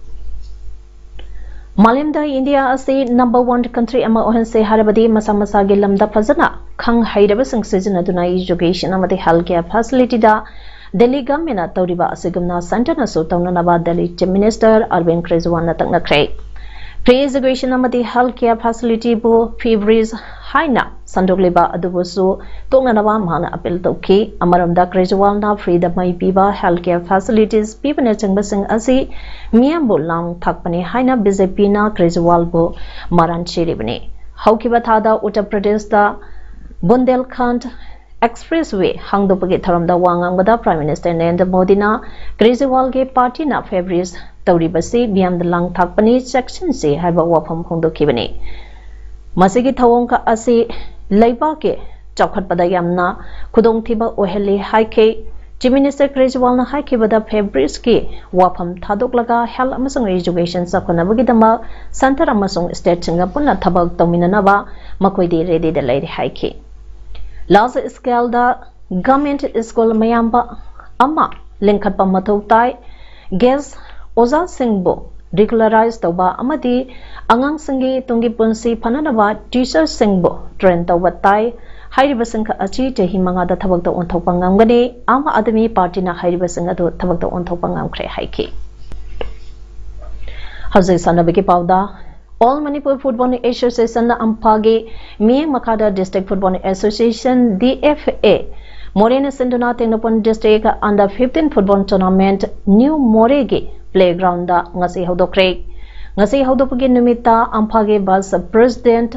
ꯃꯥꯂꯦꯝꯗ ꯏꯟꯗꯤꯌꯥ ꯑꯁꯤ ꯅꯝꯕꯔ ꯋꯥꯟ ꯀꯟꯇ꯭ꯔꯤ ꯑꯃ ꯑꯣꯏꯍꯟꯁꯦ ꯍꯥꯏꯔꯕꯗꯤ ꯃꯁꯥ ꯃꯁꯥꯒꯤ ꯂꯝꯗ ꯐꯖꯅ ꯈꯪ ꯍꯩꯔꯕꯁꯤꯡ ꯁꯤꯖꯤꯟꯅꯗꯨꯅ ꯏꯖꯨꯀꯦꯁꯟ ꯑꯃꯗꯤ ꯍꯦꯜꯊ ꯀꯦꯌꯔ ꯐꯦꯁꯤꯂꯤꯇꯤꯗ ꯗꯦꯜꯂꯤ ꯒꯚꯔꯟꯃꯦꯟꯠꯅ ꯇꯧꯔꯤꯕ ꯑꯁꯤꯒꯨꯝꯅ ꯁꯦꯟꯇꯔꯅꯁꯨ ꯇꯧꯅꯅꯕ ꯗꯦꯜꯂꯤ ꯆꯤꯐ ꯃꯤꯅꯤꯁꯇꯔ ꯑꯔꯕꯤꯟꯗ ꯀꯦꯖ꯭ꯔꯤꯋꯥꯜꯅ ꯇꯛꯅꯈ꯭ꯔꯦ꯫ ꯐ꯭ꯔꯤ ꯏꯖꯨꯀꯦꯁꯟ ꯑꯃꯗꯤ ꯍꯦꯜꯊ ꯀꯦꯌꯔ ꯐꯦꯁꯤꯂꯤꯇꯤꯕꯨ ꯐ꯭ꯔꯤ ꯕ꯭ꯔꯤꯖ ꯍꯥꯏꯅ ꯁꯟꯗꯣꯛꯂꯤꯕ ꯑꯗꯨꯕꯨꯁꯨ ꯇꯣꯛꯅꯅꯕ ꯃꯍꯥꯛꯅ ꯑꯄꯤꯜ ꯇꯧꯈꯤ꯫ ꯑꯃꯔꯣꯝꯗ ꯀꯦꯖ꯭ꯔꯤꯋꯥꯜꯅ ꯐ꯭ꯔꯤꯗ ꯃꯩ ꯄꯤꯕ ꯍꯦꯜꯊ ꯀꯦꯌꯔ ꯐꯦꯁꯤꯂꯤꯇꯤꯁ ꯄꯤꯕꯅꯆꯤꯡꯕꯁꯤꯡ ꯑꯁꯤ ꯃꯤꯌꯥꯝꯕꯨ ꯂꯥꯡ ꯊꯥꯛꯄꯅꯤ ꯍꯥꯏꯅ ꯕꯤ ꯖꯦ ꯄꯤꯅ ꯀꯦꯖ꯭ꯔꯤꯋꯥꯜꯕꯨ ꯃꯔꯥꯟ ꯁꯤꯔꯤꯕꯅꯤ꯫ ꯍꯧꯈꯤꯕ ꯊꯥꯗ ꯎꯠꯇꯔ ꯄ꯭ꯔꯗꯦꯁꯇ ꯕꯨꯟꯗꯦꯜꯈꯟꯗ ꯑꯦꯛꯁꯄ꯭ꯔꯦꯁꯋꯦ ꯍꯥꯡꯗꯣꯛꯄꯒꯤ ꯊꯧꯔꯝꯗ ꯋꯥ ꯉꯥꯡꯕꯗ ꯄ꯭ꯔꯥꯏꯝ ꯃꯤꯅꯤꯁꯇꯔ ꯅꯔꯦꯟꯗ꯭ꯔ ꯃꯣꯗꯤꯅ ꯀꯦꯖ꯭ꯔꯤꯋꯥꯜꯒꯤ ꯄꯥꯔꯇꯤꯅ ꯐꯦꯕ꯭ꯔꯤꯁ ꯇꯧꯔꯤꯕꯁꯤ ꯃꯤꯌꯥꯝꯗ ꯂꯥꯡ ꯊꯥꯛꯄꯅꯤ, ꯆꯦꯛꯁꯤꯟꯁꯤ ꯍꯥꯏꯕ ꯋꯥꯐꯝ ꯐꯣꯡꯗꯣꯛꯈꯤꯕꯅꯤ꯫ ꯃꯁꯤꯒꯤ ꯊꯧꯑꯣꯡ ꯑꯁꯤ ꯂꯩꯕꯥꯛꯀꯤ ꯆꯥꯎꯈꯠꯄꯗ ꯌꯥꯝꯅ ꯈꯨꯗꯣꯡꯊꯤꯕ ꯑꯣꯏꯍꯜꯂꯤ ꯍꯥꯏꯈꯤ꯫ Chief Minister ꯀꯦꯖꯔꯤꯋꯥꯜꯅ ꯍꯥꯏꯈꯤꯕꯗ fabricꯀꯤ ꯋꯥꯐꯝ ꯊꯥꯗꯣꯛꯂꯒ health ꯑꯃꯁꯨꯡ education ꯆꯥꯎꯈꯠꯅꯕꯒꯤꯗꯃꯛ centre ꯑꯃꯁꯨꯡ stateꯁꯤꯡꯒ ꯄꯨꯟꯅ ꯊꯕꯛ ꯇꯧꯃꯤꯟꯅꯅꯕ ꯃꯈꯣꯏꯗꯤ readyꯗ ꯂꯩꯔꯦ ꯍꯥꯏꯈꯤ꯫ Large scaleꯗ government school ꯃꯌꯥꯝꯕ ꯑꯃ ꯂꯤꯡꯈꯠꯄ ꯃꯊꯧ ꯇꯥꯏ꯫ Guest ꯑꯣꯖꯥꯁꯤꯡꯕꯨ regularize ꯇꯧꯕ ꯑꯃꯗꯤ ꯑꯉꯥꯡꯁꯤꯡꯒꯤ ꯇꯨꯡꯒꯤ ꯄꯨꯟꯁꯤ ꯐꯅꯅꯕ teacherꯁꯤꯡꯕꯨ train ꯇꯧꯕ ꯇꯥꯏ꯫ ꯍꯥꯏꯔꯤꯕꯁꯤꯡ ꯑꯁꯤ ꯆꯍꯤ ꯃꯉꯥꯗ ꯊꯕꯛꯇ ꯑꯣꯟꯊꯣꯛꯄ ꯉꯝꯒꯅꯤ꯫ ꯑꯥꯝ ꯑꯥꯗꯃꯤ ꯄꯥꯔꯇꯤꯅ ꯍꯥꯏꯔꯤꯕꯁꯤꯡ ꯑꯗꯨ ꯊꯕꯛꯇ ꯑꯣꯟꯊꯣꯛꯄ ꯉꯝꯈ꯭ꯔꯦ ꯍꯥꯏꯈꯤ꯫ ꯍꯧꯖꯤꯛ ꯁꯥꯟꯅꯕꯒꯤ ꯄꯥꯎꯗ꯫ All Manipur Football Association, ꯑꯝꯐꯥꯒꯤ ꯃꯤꯠꯌꯦꯡ ꯃꯈꯥꯗ District Football Association, D F A, ꯃꯣꯔꯦꯅ ꯁꯤꯟꯗꯨꯅ Tengnoupal district under fifteen football tournament New ꯃꯣꯔꯦꯒꯤ playgroundꯗ ꯉꯁꯤ ꯍꯧꯗꯣꯛꯈ꯭ꯔꯦ꯫ ꯉꯁꯤ ꯍꯧꯗꯣꯛꯄꯒꯤ ꯅꯨꯃꯤꯠꯇ ꯑꯝꯐꯥꯒꯤ vice president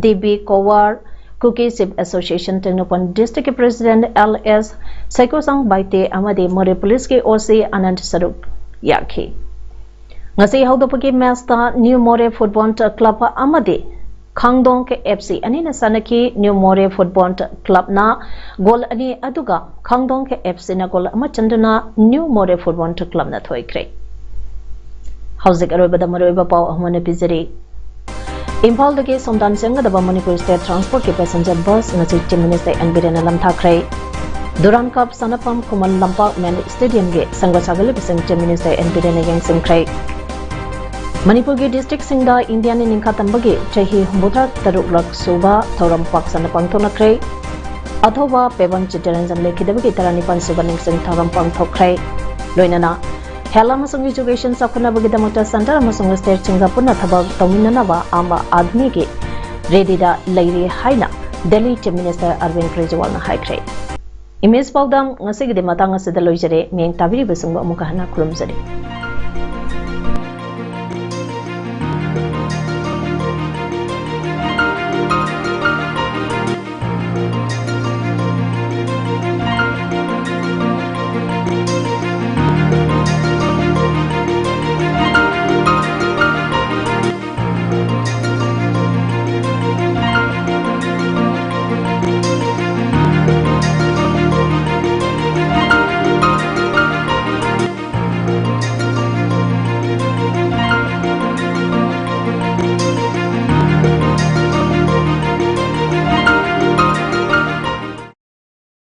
D B ꯀꯣꯋꯥꯔ, Kuki Chief Association Tengnoupal districtꯀꯤ president L S ꯁꯩꯀꯣꯁꯥꯡ Baite ꯑꯃꯗꯤ ꯃꯣꯔꯦ policeꯀꯤ O C ꯑꯅꯟꯠ ꯁꯔꯨꯛ ꯌꯥꯈꯤ꯫ ꯉꯁꯤ ꯍꯧꯗꯣꯛꯄꯒꯤ matchꯇ New ꯃꯣꯔꯦ Football Club ꯑꯃꯗꯤ ꯈꯥꯡꯗꯣꯡ F C ꯑꯅꯤꯅ ꯁꯥꯟꯅꯈꯤ꯫ New ꯃꯣꯔꯦ Football Clubꯅ goal ꯑꯅꯤ, ꯑꯗꯨꯒ ꯈꯥꯡꯗꯣꯡ F Cꯅ goal ꯑꯃ ꯆꯟꯗꯨꯅ New ꯃꯣꯔꯦ Football Clubꯅ ꯊꯣꯏꯈ꯭ꯔꯦ꯫ ꯍꯧꯖꯤꯛ ꯑꯔꯣꯏꯕꯗ ꯃꯔꯨꯑꯣꯏꯕ ꯄꯥꯎ ꯑꯃꯅ ꯄꯤꯖꯔꯤ꯫ ꯏꯝꯐꯥꯜꯗꯒꯤ ꯁꯣꯝꯗꯥꯟ ꯆꯪꯒꯗꯕ ꯃꯅꯤꯄꯨꯔ state transportꯀꯤ passenger bus ꯉꯁꯤ Chief Minister N ꯕꯤꯔꯦꯟꯅ ꯂꯝꯊꯥꯈ꯭ꯔꯦ꯫ Durand Cup ꯁꯥꯟꯅꯐꯝ ꯈꯨꯃꯟ ꯂꯝꯄꯥꯛ main stadiumꯒꯤ ꯁꯪꯒ ꯁꯥꯒꯠꯂꯤꯕꯁꯤꯡ Chief Minister N ꯕꯤꯔꯦꯟꯅ ꯌꯦꯡꯁꯤꯟꯈ꯭ꯔꯦ꯫ ꯃꯅꯤꯄꯨꯔꯒꯤ districtꯁꯤꯡꯗ Indiaꯅ ꯅꯤꯡꯈꯥ ꯇꯝꯕꯒꯤ ꯆꯍꯤ ꯍꯨꯝꯐꯨꯇꯔꯨꯛ ꯁꯨꯕ ꯊꯧꯔꯝ ꯄꯥꯛ ꯁꯟꯅ ꯄꯥꯡꯊꯣꯛꯅꯈ꯭ꯔꯦ꯫ ꯑꯊꯧꯕ ꯄꯦꯕꯪ ꯆꯤꯠꯇꯔꯟꯖꯟ ꯂꯩꯈꯤꯗꯕꯒꯤ ꯇꯔꯥꯅꯤꯄꯥꯟ ꯁꯨꯕ ꯅꯤꯡꯁꯤꯡ ꯊꯧꯔꯝ ꯄꯥꯡꯊꯣꯛꯈ꯭ꯔꯦ꯫ ꯂꯣꯏꯅꯅ health ꯑꯃꯁꯨꯡ education ꯆꯥꯎꯈꯠꯅꯕꯒꯤꯗꯃꯛꯇ centre ꯑꯃꯁꯨꯡ stateꯁꯤꯡꯒ ꯄꯨꯟꯅ ꯊꯕꯛ ꯇꯧꯃꯤꯟꯅꯅꯕ ꯑꯥꯝ ꯑꯥꯗꯃꯤꯒꯤ readyꯗ ꯂꯩꯔꯤ ꯍꯥꯏꯅ Delhi Chief Minister Arvind ꯀꯦꯖꯔꯤꯋꯥꯜꯅ ꯍꯥꯏꯈ꯭ꯔꯦ꯫ Image ꯄꯥꯎꯗꯝ ꯉꯁꯤꯒꯤꯗꯤ ꯃꯇꯥꯡ ꯑꯁꯤꯗ ꯂꯣꯏꯖꯔꯦ꯫ ꯃꯤꯠꯌꯦꯡ ꯇꯥꯕꯤꯔꯤꯕꯁꯤꯡꯕꯨ ꯑꯃꯨꯛꯀ ꯍꯟꯅ ꯈꯨꯔꯨꯝꯖꯔꯤ꯫